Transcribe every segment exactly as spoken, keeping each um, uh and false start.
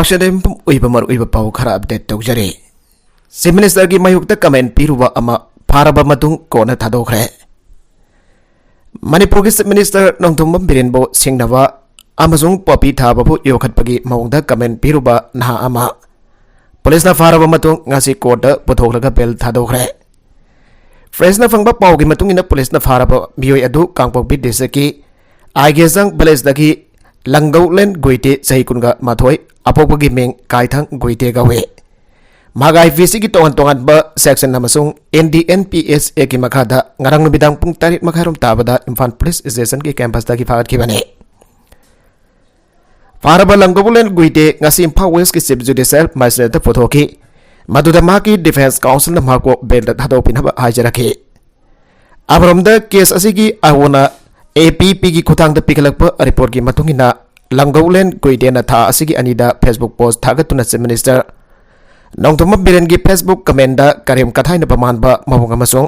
ꯃꯁꯤꯗ ꯌꯨꯝꯐꯝ ꯑꯣꯏꯕ ꯃꯔꯨꯑꯣꯏꯕ ꯄꯥꯎ ꯈꯔ ꯑꯞꯗꯦꯠ ꯇꯧꯖꯔꯤ꯫ ꯆꯤꯐ ꯃꯤꯅꯤꯁꯇꯔꯒꯤ ꯃꯥꯌꯣꯛꯇ ꯀꯃꯦꯟ ꯄꯤꯔꯨꯕ ꯑꯃ ꯐꯥꯔꯕ ꯃꯇꯨꯡ ꯀꯣꯟꯅ ꯊꯥꯗꯣꯛꯈ꯭ꯔꯦ꯫ ꯃꯅꯤꯄꯨꯔꯒꯤ ꯆꯤꯐ ꯃꯤꯅꯤꯁꯇꯔ ꯅꯣꯡꯊꯣꯝꯕꯝ ꯕꯤꯔꯦꯟꯕꯨ ꯁꯤꯡꯅꯕ ꯑꯃꯁꯨꯡ ꯄꯣꯄꯤ ꯊꯥꯕꯕꯨ ꯌꯣꯛꯈꯠꯄꯒꯤ ꯃꯑꯣꯡꯗ ꯀꯃꯦꯟ ꯄꯤꯔꯨꯕ ꯅꯍꯥ ꯑꯃ ꯄꯨꯂꯤꯁꯅ ꯐꯥꯔꯕ ꯃꯇꯨꯡ ꯉꯁꯤ ꯀꯣꯔꯠꯇ ꯄꯨꯊꯣꯛꯂꯒ ꯕꯦꯜ ꯊꯥꯗꯣꯛꯈ꯭ꯔꯦ꯫ ꯄ꯭ꯔꯦꯁꯅ ꯐꯪꯕ ꯄꯥꯎꯒꯤ ꯃꯇꯨꯡ ꯏꯟꯅ ꯄꯨꯂꯤꯁꯅ ꯐꯥꯔꯕ ꯃꯤꯑꯣꯏ ꯑꯗꯨ ꯀꯥꯡꯄꯣꯛꯄꯤ ꯗꯤꯁꯇ꯭ꯔꯤꯛꯀꯤ ꯑꯥꯏꯒꯦꯖꯥꯡ ꯚꯤꯂꯦꯖꯇꯒꯤ ꯂꯪꯒꯧꯂꯦꯟ ꯒꯨꯏꯇꯦ, ꯆꯍꯤ ꯀꯨꯟꯒ ꯃꯥꯊꯣꯏ, ꯑꯄꯣꯛꯄꯒꯤ ꯃꯤꯡ ꯀꯥꯏꯊꯪ ꯒꯨꯏꯇꯦ ꯀꯧꯏ꯫ ꯃꯍꯥꯛ ꯑꯥꯏ ꯄꯤ ꯁꯤꯒꯤ ꯇꯣꯉꯥꯟ ꯇꯣꯉꯥꯟꯕ ꯁꯦꯛꯁꯟ ꯑꯃꯁꯨꯡ N D N P S ꯑꯦꯒꯤ ꯃꯈꯥꯗ ꯉꯔꯥꯡ ꯅꯨꯃꯤꯗꯥꯡ ꯄꯨꯡ ꯇꯔꯦꯠ ꯃꯈꯥꯏꯔꯣꯝ ꯇꯥꯕꯗ ꯏꯝꯐꯥꯜ ꯄꯨꯂꯤꯁ ꯁ꯭ꯇꯦꯁꯟꯒꯤ ꯀꯦꯝꯄꯁꯇꯒꯤ ꯐꯥꯒꯠꯈꯤꯕꯅꯤ꯫ ꯐꯥꯔꯕ ꯂꯪꯒꯧꯂꯦꯟ ꯒꯨꯏꯇꯦ ꯉꯁꯤ ꯏꯝꯐꯥꯜ ꯋꯦꯁꯀꯤ ꯆꯤꯐ ꯖꯨꯗꯤꯁꯤꯌꯦꯜ ꯃꯦꯖꯤꯁꯇ꯭ꯔꯦꯠꯇ ꯄꯨꯊꯣꯛꯈꯤ꯫ ꯃꯗꯨꯗ ꯃꯍꯥꯛꯀꯤ ꯗꯤꯐꯦꯟꯁ ꯀꯥꯎꯟꯁꯤꯜꯅ ꯃꯍꯥꯛꯄꯨ ꯕꯦꯜꯗ ꯊꯥꯗꯣꯛꯄꯤꯅꯕ ꯍꯥꯏꯖꯔꯛꯈꯤ꯫ ꯑꯃꯔꯣꯝꯗ ꯀꯦꯁ ꯑꯁꯤꯒꯤ ꯑꯥꯏ ꯑꯣꯅ ꯑꯦ ꯄꯤ ꯄꯤꯒꯤ ꯈꯨꯠꯊꯥꯡꯗ ꯄꯤꯈꯠꯂꯛꯄ ꯔꯤꯄꯣꯔꯠꯀꯤ ꯃꯇꯨꯡ ꯏꯟꯅ ꯂꯪꯒꯧꯂꯦꯟ ꯒꯨꯏꯇꯦꯅ ꯊꯥ ꯑꯁꯤꯒꯤ ꯑꯅꯤꯗ ꯐꯦꯁꯕꯨꯛ ꯄꯣꯁ ꯊꯥꯒꯠꯇꯨꯅ ꯆꯤꯐ ꯃꯤꯅꯤꯁꯇꯔ ꯅꯣꯡꯊꯣꯝꯕꯝ ꯕꯤꯔꯦꯟꯒꯤ ꯐꯦꯁꯕꯨꯛ ꯀꯃꯦꯟꯗ ꯀꯔꯦꯝ ꯀꯊꯥꯏꯅꯕ ꯃꯥꯟꯕ ꯃꯑꯣꯡ ꯑꯃꯁꯨꯡ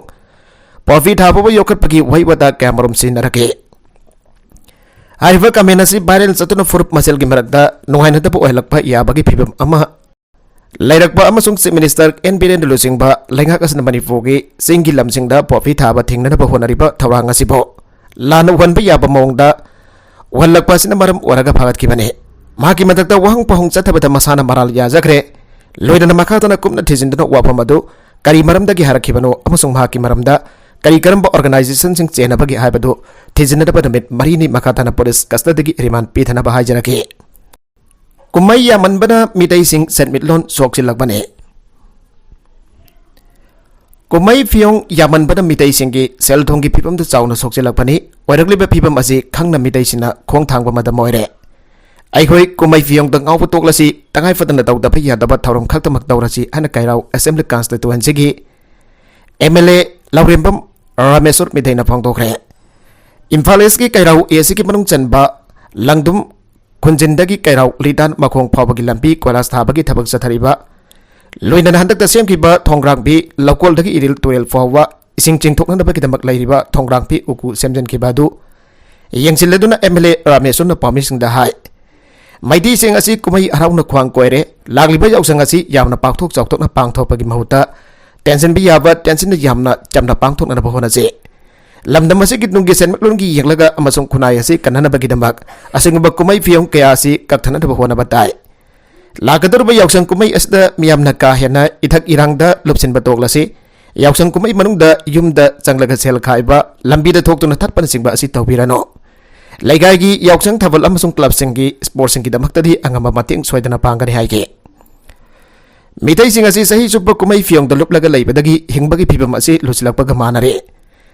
ꯄꯣꯄꯤ ꯊꯥꯕꯕꯨ ꯌꯣꯛꯈꯠꯄꯒꯤ ꯋꯥꯍꯩ ꯋꯥꯇꯥ ꯀꯌꯥꯃꯔꯨꯝ ꯁꯤꯖꯤꯟꯅꯔꯛꯈꯤ꯫ ꯍꯥꯏꯔꯤꯕ ꯀꯃꯦꯟ ꯑꯁꯤ ꯚꯥꯏꯔꯦꯜ ꯆꯠꯇꯨꯅ ꯐꯨꯔꯨꯞ ꯃꯁꯦꯜꯒꯤ ꯃꯔꯛꯇ ꯅꯨꯡꯉꯥꯏꯅꯗꯕ ꯑꯣꯏꯍꯜꯂꯛꯄ ꯌꯥꯕꯒꯤ ꯐꯤꯚꯝ ꯑꯃ ꯂꯩꯔꯛꯄ ꯑꯃꯁꯨꯡ ꯆꯤꯐ ꯃꯤꯅꯤꯁꯇꯔ ꯑꯦꯟ ꯕꯤꯔꯦꯟ ꯂꯨꯆꯤꯡꯕ ꯂꯩꯉꯥꯛ ꯑꯁꯤꯅ ꯃꯅꯤꯄꯨꯔꯒꯤ ꯆꯤꯡꯒꯤ ꯂꯝꯁꯤꯡꯗ ꯄꯣꯄꯤ ꯊꯥꯕ ꯊꯤꯡꯅꯅꯕ ꯍꯣꯠꯅꯔꯤꯕ ꯊꯧꯔꯥꯡ ꯑꯁꯤꯕꯨ ꯂꯥꯟꯅ ꯎꯍꯟꯕ ꯌꯥꯕ ꯃꯑꯣꯡꯗ ꯎꯍꯜꯂꯛꯄ ꯑꯁꯤꯅ ꯃꯔꯝ ꯑꯣꯏꯔꯒ ꯐꯥꯒꯠꯈꯤꯕꯅꯤ꯫ ꯃꯍꯥꯛꯀꯤ ꯃꯊꯛꯇ ꯋꯥꯍꯪ ꯄꯥꯎꯍꯪ ꯆꯠꯊꯕꯗ ꯃꯁꯥꯅ ꯃꯔꯥꯜ ꯌꯥꯖꯈ꯭ꯔꯦ꯫ ꯂꯣꯏꯅꯅ ꯃꯈꯥ ꯇꯥꯅ ꯀꯨꯞꯅ ꯊꯤꯖꯤꯟꯗꯨꯅ ꯋꯥꯐꯝ ꯑꯗꯨ ꯀꯔꯤ ꯃꯔꯝꯗꯒꯤ ꯍꯥꯏꯔꯛꯈꯤꯕꯅꯣ ꯑꯃꯁꯨꯡ ꯃꯍꯥꯛꯀꯤ ꯃꯔꯝꯗ ꯀꯔꯤ ꯀꯔꯝꯕ ꯑꯣꯔꯒꯅꯥꯏꯖꯦꯁꯟꯁꯤꯡ ꯆꯦꯟꯅꯕꯒꯦ ꯍꯥꯏꯕꯗꯨ ꯊꯤꯖꯤꯟꯅꯅꯕ ꯅꯨꯃꯤꯠ ꯃꯔꯤꯅꯤ ꯃꯈꯥ ꯇꯥꯅ ꯄꯨꯂꯤꯁ ꯀꯁꯇꯗꯤꯒꯤ ꯔꯤꯃꯥꯟ ꯄꯤꯊꯅꯕ ꯍꯥꯏꯖꯔꯛꯈꯤ꯫ ꯀꯨꯝꯍꯩ ꯌꯥꯝꯃꯟꯕꯅ ꯃꯤꯇꯩꯁꯤꯡ ꯁꯦꯟꯃꯤꯠꯂꯣꯟ ꯁꯣꯛꯆꯤꯜꯂꯛꯄꯅꯤ꯫ ꯀꯨꯝꯍꯩ ꯐꯤꯌꯣꯡ ꯌꯥꯝꯃꯟꯕꯅ ꯃꯤꯇꯩꯁꯤꯡꯒꯤ ꯁꯦꯜ ꯊꯨꯝꯒꯤ ꯐꯤꯕꯝꯗ ꯆꯥꯎꯅ ꯁꯣꯛꯆꯤꯜꯂꯛꯄꯅꯤ꯫ ꯑꯣꯏꯔꯛꯂꯤꯕ ꯐꯤꯕꯝ ꯑꯁꯤ ꯈꯪꯅ ꯃꯤꯇꯩꯁꯤꯡꯅ ꯈꯣꯡ ꯊꯥꯡꯕ ꯃꯇꯝ ꯑꯣꯏꯔꯦ꯫ ꯑꯩꯈꯣꯏ ꯀꯨꯝꯍꯩ ꯐꯤꯌꯣꯡꯗ ꯉꯥꯎꯕ ꯇꯣꯛꯂꯁꯤ, ꯇꯉꯥꯏ ꯐꯗꯅ ꯇꯧꯗꯕ ꯌꯥꯗꯕ ꯊꯧꯔꯝ ꯈꯛꯇꯃꯛ ꯇꯧꯔꯁꯤ ꯍꯥꯏꯅ ꯀꯩꯔꯥꯎ ꯑꯦꯁꯦꯝꯕ꯭ꯂꯤ ꯀꯟꯁꯇꯤꯇꯨꯋꯦꯟꯁꯤꯒꯤ M L A Laurembam Rameshwor ꯃꯤꯊꯩꯅ ꯐꯣꯡꯗꯣꯛꯈ꯭ꯔꯦ꯫ ꯏꯝꯐꯥꯜ ꯏꯁꯀꯤ ꯀꯩꯔꯥꯎ ꯑꯦ ꯁꯤꯒꯤ ꯃꯅꯨꯡ ꯆꯟꯕ ꯂꯪꯗꯨꯝ ꯈꯨꯟꯖꯤꯟꯗꯒꯤ ꯀꯩꯔꯥꯎ ꯂꯤꯇꯥꯟ ꯃꯈꯣꯡ ꯐꯥꯎꯕꯒꯤ ꯂꯝꯕꯤ ꯀꯣꯏꯂꯥꯁ ꯊꯥꯕꯒꯤ ꯊꯕꯛ ꯆꯠꯊꯔꯤꯕ, ꯂꯣꯏꯅꯅ ꯍꯟꯗꯛꯇ ꯁꯦꯝꯈꯤꯕ ꯊꯣꯡꯒ꯭ꯔꯥꯡꯕꯤ ꯂꯧꯀꯣꯜꯗꯒꯤ ꯏꯔꯤꯜ ꯇꯨꯔꯦꯜ ꯐꯥꯎꯕ ꯏꯁꯤꯡ ꯆꯤꯡꯊꯣꯛꯅꯅꯕꯒꯤꯗꯃꯛ ꯂꯩꯔꯤꯕ ꯊꯣꯡꯒ꯭ꯔꯥꯡꯕꯤ ꯎꯀꯨ ꯁꯦꯝꯖꯤꯟꯈꯤꯕ ꯑꯗꯨ ꯌꯦꯡꯁꯤꯜꯂꯗꯨꯅ ꯑꯦꯝ ꯑꯦꯜ ꯑꯦ ꯔꯥꯃꯦꯁꯣꯔꯅ ꯄꯥꯎꯃꯤꯁꯤꯡꯗ ꯍꯥꯏ꯫ ꯃꯩꯇꯩꯁꯤꯡ ꯑꯁꯤ ꯀꯨꯝꯍꯩ ꯍꯔꯥꯎꯅ ꯈ꯭ꯋꯥꯡ ꯀꯣꯏꯔꯦ꯫ ꯂꯥꯛꯂꯤꯕ ꯌꯥꯎꯁꯪ ꯑꯁꯤ ꯌꯥꯝꯅ ꯄꯥꯛꯊꯣꯛ ꯆꯥꯎꯊꯣꯛꯅ ꯄꯥꯡꯊꯣꯛꯄꯒꯤ ꯃꯍꯨꯠꯇ ꯇꯦꯟꯁꯤꯟꯕ ꯌꯥꯕ ꯇꯦꯟꯁꯤꯟꯅ ꯌꯥꯝꯅ ꯆꯝꯅ ꯄꯥꯡꯊꯣꯛꯅꯅꯕ ꯍꯣꯠꯅꯁꯤ꯫ ꯂꯝꯗꯝ ꯑꯁꯤꯒꯤ ꯇꯨꯡꯒꯤ ꯁꯦꯟꯃꯤꯠꯂꯣꯟꯒꯤ ꯌꯦꯡꯂꯒ ꯑꯃꯁꯨꯡ ꯈꯨꯟꯅꯥꯏ ꯑꯁꯤ ꯀꯟꯅꯅꯕꯒꯤꯗꯃꯛ ꯑꯁꯤꯒꯨꯝꯕ ꯀꯨꯝꯍꯩ ꯐꯤꯌꯣꯡ ꯀꯌꯥ ꯑꯁꯤ ꯀꯛꯊꯅꯅꯕ ꯍꯣꯠꯅꯕ ꯇꯥꯏ꯫ ꯂꯥꯛꯀꯗꯧꯔꯤꯕ ꯌꯥꯎꯁꯪ ꯀꯨꯝꯍꯩ ꯑꯁꯤꯗ ꯃꯤꯌꯥꯝꯅ ꯀꯥ ꯍꯦꯟꯅ ꯏꯊꯛ ꯏꯔꯥꯡꯗ ꯂꯨꯞꯁꯤꯟꯕ ꯇꯣꯛꯂꯁꯤ꯫ ꯌꯥꯎꯁꯪ ꯀꯨꯝꯍꯩ ꯃꯅꯨꯡꯗ ꯌꯨꯝꯗ ꯆꯪꯂꯒ ꯁꯦꯜ ꯈꯥꯏꯕ, ꯂꯝꯕꯤꯗ ꯊꯣꯛꯇꯨꯅ ꯊꯠꯄꯅꯆꯤꯡꯕ ꯑꯁꯤ ꯇꯧꯕꯤꯔꯅꯨ꯫ ꯂꯩꯀꯥꯏꯒꯤ ꯌꯥꯎꯁꯪ ꯊꯥꯕꯜ ꯑꯃꯁꯨꯡ ꯀ꯭ꯂꯕꯁꯤꯡꯒꯤ ꯁ꯭ꯄꯣꯔꯠꯁꯤꯡꯒꯤꯗꯃꯛꯇꯗꯤ ꯑꯉꯝꯕ ꯃꯇꯦꯡ ꯁꯣꯏꯗꯅ ꯄꯥꯡꯒꯅꯤ ꯍꯥꯏꯈꯤ꯫ ꯃꯤꯇꯩꯁꯤꯡ ꯑꯁꯤ ꯆꯍꯤ ꯆꯨꯞꯄ ꯀꯨꯝꯍꯩ ꯐꯤꯌꯣꯡꯗ ꯂꯨꯞꯂꯒ ꯂꯩꯕꯗꯒꯤ ꯍꯤꯡꯕꯒꯤ ꯐꯤꯕꯝ ꯑ ꯁꯤ ꯂꯨꯁꯤꯜꯂꯛꯄꯒ ꯃꯥꯟꯅꯔꯦ꯫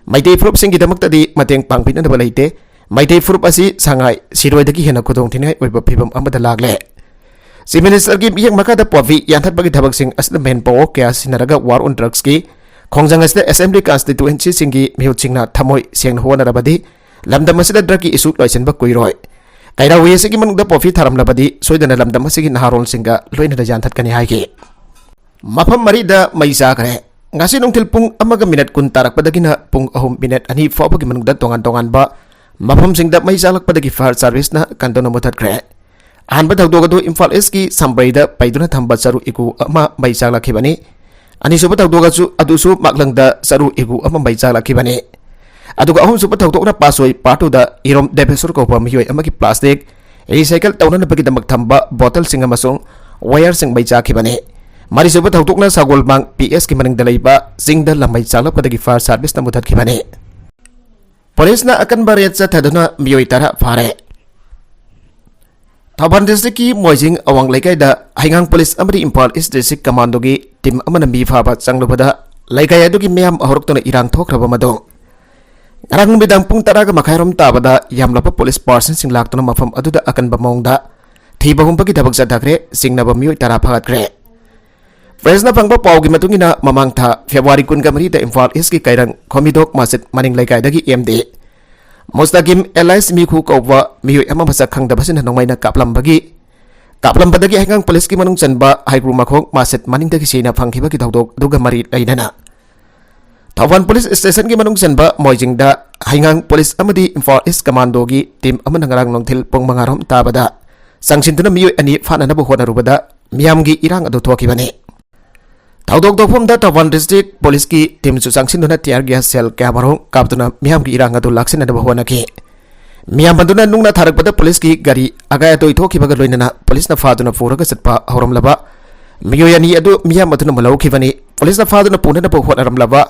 ꯃꯩꯇꯩ ꯐꯨꯔꯨꯞꯁꯤꯡꯒꯤꯗꯃꯛꯇꯗꯤ ꯃꯇꯦꯡ ꯄꯥꯡꯕꯤꯅꯅꯕ ꯂꯩꯇꯦ꯫ ꯃꯩꯇꯩ ꯐꯨꯔꯨꯞ ꯑꯁꯤ ꯁꯉꯥꯏ ꯁꯤꯔꯣꯏꯗꯒꯤ ꯍꯦꯟꯅ ꯈꯨꯗꯣꯡꯊꯤꯅꯤꯡꯉꯥꯏ ꯑꯣꯏꯕ ꯐꯤꯕꯝ ꯑꯃꯗ ꯂꯥꯛꯂꯦ꯫ ꯆꯤꯐ ꯃꯤꯅꯤꯁꯇꯔꯒꯤ ꯃꯤꯠꯌꯦꯡ ꯃꯈꯥꯗ ꯄꯣꯐꯤ ꯌꯥꯟꯊꯠꯄꯒꯤ ꯊꯕꯛꯁꯤꯡ ꯑꯁꯤꯗ ꯃꯦꯟ ꯄꯥꯋꯔ ꯀꯌꯥ ꯁꯤꯖꯤꯟꯅꯔꯒ ꯋꯥꯔ ꯑꯣꯟ ꯗ꯭ꯔꯒꯁꯀꯤ ꯈꯣꯡꯖꯪ ꯑꯁꯤꯗ ꯑꯦꯁꯦꯝꯕ꯭ꯂꯤ ꯀꯟꯁꯇꯤꯇ꯭ꯋꯦꯟꯁꯤꯁꯤꯡꯒꯤ ꯃꯤꯍꯨꯠꯁꯤꯡꯅ ꯊꯃꯣꯏ ꯁꯦꯡꯅ ꯍꯣꯠꯅꯔꯕꯗꯤ ꯂꯝꯗꯝ ꯑꯁꯤꯗ ꯗ꯭ꯔꯒꯀꯤ ꯏꯁꯨ ꯂꯣꯏꯁꯤꯟꯕ ꯀꯨꯏꯔꯣꯏ꯫ ꯀꯩꯔꯥꯎꯋꯤ ꯑꯁꯤꯒꯤ ꯃꯅꯨꯡꯗ ꯄꯣꯐꯤ ꯊꯥꯔꯝꯂꯕꯗꯤ ꯁꯣꯏꯗꯅ ꯂꯝꯗꯝ ꯑꯁꯤꯒꯤ ꯅꯍꯥꯔꯣꯜꯁꯤꯡꯒ ꯂꯣꯏꯅꯅ ꯌꯥꯟꯊꯠꯀꯅꯤ ꯍꯥꯏꯈꯤ꯫ ꯃꯐꯝ ꯃꯔꯤꯗ ꯃꯩ ꯆꯥꯈ꯭ꯔꯦ꯫ ꯉꯁꯤ ꯅꯨꯡꯊꯤꯜ ꯄꯨꯡ ꯑꯃꯒ ꯃꯤꯅꯠ ꯀꯨꯟ ꯇꯥꯔꯛꯄꯗꯒꯤꯅ ꯄꯨꯡ ꯑꯍꯨꯝ ꯃꯤꯅꯠ ꯑꯅꯤ ꯐꯥꯎꯕꯒꯤ ꯃꯅꯨꯡꯗ ꯇꯣꯉꯥꯟ ꯇꯣꯉꯥꯟꯕ ꯃꯐꯝꯁꯤꯡꯗ ꯃꯩ ꯆꯥꯛꯂꯛꯄꯗꯒꯤ ꯐꯥꯌꯔ ꯁꯥꯔꯚꯤꯁꯅ ꯀꯟꯗꯣꯟꯅ ꯃꯨꯊꯠꯈ꯭ꯔꯦ꯫ ꯑꯍꯥꯟꯕ ꯊꯧꯗꯣꯛ ꯑꯗꯨ ꯏꯝꯐꯥꯜ ꯏꯁꯀꯤ ꯁꯝꯕ꯭ꯔꯩꯗ ꯄꯩꯗꯨꯅ ꯊꯝꯕ ꯆꯔꯨ ꯏꯒꯨ ꯑꯃ ꯃꯩ ꯆꯥꯛꯂꯛꯈꯤꯕꯅꯤ꯫ ꯑꯅꯤꯁꯨꯕ ꯊꯧꯗꯣꯛ ꯑꯗꯨ-, ꯑꯗꯨꯁꯨ ꯃꯥꯛꯂꯪꯗ ꯆꯔꯨ ꯏꯒꯨ ꯑꯃ ꯃꯩ ꯆꯥꯛꯂꯛꯈꯤꯕꯅꯤ꯫ ꯑꯗꯨꯒ ꯑꯍꯨꯝꯁꯨꯕ ꯊꯧꯗꯣꯛꯅ ꯄꯥꯁꯣꯏ ꯄꯥꯔꯠ ꯇꯨꯗ ꯏꯔꯣꯝ ꯗꯦꯕꯦꯁꯣꯔ ꯀꯧꯕ ꯃꯤꯑꯣꯏ ꯑꯃꯒꯤ ꯄ꯭ꯂꯥꯁꯇꯤꯛ ꯔꯤꯁꯥꯏꯀꯜ ꯇꯧꯅꯅꯕꯒꯤꯗꯃꯛ ꯊꯝꯕ ꯕꯣꯇꯜꯁꯤꯡ ꯑꯃꯁꯨꯡ ꯋꯥꯌꯔꯁꯤꯡ ꯃꯩ ꯆꯥꯛꯈꯤꯕꯅꯤ꯫ ꯃꯔꯤꯁꯨꯕ ꯊꯧꯗꯣꯛꯅ ꯁꯒꯣꯜꯃꯥꯡ ꯄꯤ ꯑꯦꯁꯀꯤ ꯃꯅꯤꯡꯗ ꯂꯩꯕ ꯆꯤꯡꯗ ꯂꯝꯃꯩ ꯆꯥꯛꯂꯛꯄꯗꯒꯤ ꯐꯥꯌꯔ ꯁꯥꯔꯚꯤꯁꯅ ꯃꯨꯊꯠꯈꯤꯕꯅꯤ꯫ ꯄꯨꯂꯤꯁꯅ ꯑꯀꯟꯕ ꯔꯦꯗ ꯆꯠꯊꯗꯨꯅ ꯃꯤꯑꯣꯏ ꯇꯔꯥ ꯐꯥꯔꯦ꯫ ꯊꯧꯕꯥꯜ ꯗꯤꯁꯇ꯭ꯔꯤꯛꯀꯤ ꯃꯣꯏꯖꯤꯡ ꯑꯋꯥꯡ ꯂꯩꯀꯥꯏꯗ ꯍꯩꯉꯥꯡ ꯄꯨꯂꯤꯁ ꯑꯃꯗꯤ ꯏꯝꯐꯥꯜ ꯏꯁ ꯗꯤꯁꯇ꯭ꯔꯤꯛ ꯀꯃꯥꯟꯗꯣꯒꯤ ꯇꯤꯝ ꯑꯃꯅ ꯃꯤ ꯐꯥꯕ ꯆꯪꯂꯨꯕꯗ ꯂꯩꯀꯥꯏ ꯑꯗꯨꯒꯤ ꯃꯤꯌꯥꯝ ꯍꯧꯔꯛꯇꯨꯅ ꯏꯔꯥꯡ ꯊꯣꯛꯈ꯭ꯔꯕ ꯃꯇꯨꯡ ꯉꯔꯥꯡ ꯅꯨꯃꯤꯗꯥꯡ ꯄꯨꯡ ꯇꯔꯥꯒ ꯃꯈꯥꯏꯔꯣꯝ ꯇꯥꯕꯗ ꯌꯥꯝꯂꯕ ꯄꯨꯂꯤꯁ ꯄꯥꯔꯁꯟꯁꯤꯡ ꯂꯥꯛꯇꯨꯅ ꯃꯐꯝ ꯑꯗꯨꯗ ꯑꯀꯟꯕ ꯃꯑꯣꯡꯗ ꯊꯤꯕ ꯍꯨꯝꯕꯒꯤ ꯊꯕꯛ ꯆꯠꯊꯈ꯭ꯔꯦ꯫ ꯆꯤꯡꯅꯕ ꯃꯤꯑꯣꯏ ꯇꯔꯥ ꯐꯥꯒꯠꯈ꯭ꯔꯦ꯫ ꯄ꯭ꯔꯦꯁꯅ ꯐꯪꯕ ꯄꯥꯎꯒꯤ ꯃꯇꯨꯡ ꯏꯟꯅ, ꯃꯃꯥꯡ ꯊꯥ ꯐꯦꯕ꯭ꯔꯨꯋꯥꯔꯤ ꯀꯨꯟꯒ ꯃꯔꯤꯗ ꯏꯝꯐꯥꯜ ꯏꯁꯀꯤ ꯀꯩꯔꯪ ꯈꯣꯃꯤꯗꯣꯛ ꯃꯁꯖꯤꯗ ꯃꯅꯤꯡ ꯂꯩꯀꯥꯏꯗꯒꯤ ꯑꯦꯝ ꯗꯤ ꯃꯨꯁꯇꯥꯀꯤꯝ ꯑꯦꯂꯥꯏꯁ ꯃꯤꯈꯨ ꯀꯧꯕ ꯃꯤꯑꯣꯏ ꯑꯃ ꯃꯁꯛ ꯈꯪꯗꯕꯁꯤꯡꯅ ꯅꯣꯡꯃꯩꯅ ꯀꯥꯞꯂꯝꯕꯒꯤ, ꯀꯥꯞꯂꯝꯕꯗꯒꯤ ꯍꯩꯉꯥꯡ ꯄꯨꯂꯤꯁꯀꯤ ꯃꯅꯨꯡ ꯆꯟꯕ ꯍꯩꯒ꯭ꯔꯨ ꯃꯈꯣꯡ ꯃꯁꯖꯤꯗ ꯃꯅꯤꯡꯗꯒꯤ ꯁꯤꯅ ꯐꯪꯈꯤꯕꯒꯤ ꯊꯧꯗꯣꯛ ꯑꯗꯨꯒ ꯃꯔꯤ ꯂꯩꯅꯅ ꯊꯧꯕꯥꯜ ꯄꯨꯂꯤꯁ ꯁ꯭ꯇꯦꯁꯟꯒꯤ ꯃꯅꯨꯡ ꯆꯟꯕ ꯃꯣꯏꯖꯤꯡꯗ ꯍꯩꯉꯥꯡ ꯄꯨꯂꯤꯁ ꯑꯃꯗꯤ ꯏꯝꯐꯥꯜ ꯏꯁ ꯀꯃꯥꯟꯗꯣꯒꯤ ꯇꯤꯝ ꯑꯃꯅ ꯉꯔꯥꯡ ꯅꯨꯡꯊꯤꯜ ꯄꯨꯡ ꯃꯉꯥ ꯔꯣꯝ ꯇꯥꯕꯗ ꯆꯪꯁꯤꯟꯗꯨꯅ ꯃꯤꯑꯣꯏ ꯑꯅꯤ ꯐꯥꯅꯅꯕ ꯍꯣꯠꯅꯔꯨꯕꯗ ꯃꯤꯌꯥꯝꯒꯤ ꯏꯔꯥꯡ ꯑꯗꯨ ꯊꯣꯛꯈꯤꯕꯅꯤ꯫ ꯊꯧꯗꯣꯛ ꯊꯣꯛꯐꯝꯗ ꯊꯧꯕꯥꯜ ꯗꯤꯁꯇ꯭ꯔꯤꯛ ꯄꯨꯂꯤꯁꯀꯤ ꯇꯤꯝꯁꯨ ꯆꯪꯁꯤꯟꯗꯨꯅ ꯇꯤꯌꯥꯔ ꯒ꯭ꯌꯥꯁ ꯁꯦꯜ ꯀꯌꯥꯃꯔꯨꯝ ꯀꯥꯞꯇꯨꯅ ꯃꯤꯌꯥꯝꯒꯤ ꯏꯔꯥꯡ ꯑꯗꯨ ꯂꯥꯛꯁꯤꯟꯅꯅꯕ ꯍꯣꯠꯅꯈꯤ꯫ ꯃꯤꯌꯥꯝ ꯑꯗꯨꯅ ꯅꯨꯡꯅ ꯊꯥꯔꯛꯄꯗ ꯄꯨꯂꯤꯁꯀꯤ ꯒꯥꯔꯤ ꯑꯀꯥꯏ ꯑꯇꯣꯏ ꯊꯣꯛꯈꯤꯕꯒ ꯂꯣꯏꯅꯅ ꯄꯨꯂꯤꯁꯅ ꯐꯥꯗꯨꯅ ꯄꯨꯔꯒ ꯆꯠꯄ ꯍꯧꯔꯝꯂꯕ ꯃꯤꯑꯣꯏ ꯑꯅꯤ ꯑꯗꯨ ꯃꯤꯌꯥꯝ ꯑꯗꯨꯅ ꯃꯨꯜꯍꯧꯈꯤꯕꯅꯤ꯫ ꯄꯨꯂꯤꯁꯅ ꯐꯥꯗꯨꯅ ꯄꯨꯅꯅꯕ ꯍꯣꯠꯅꯔꯝꯂꯕ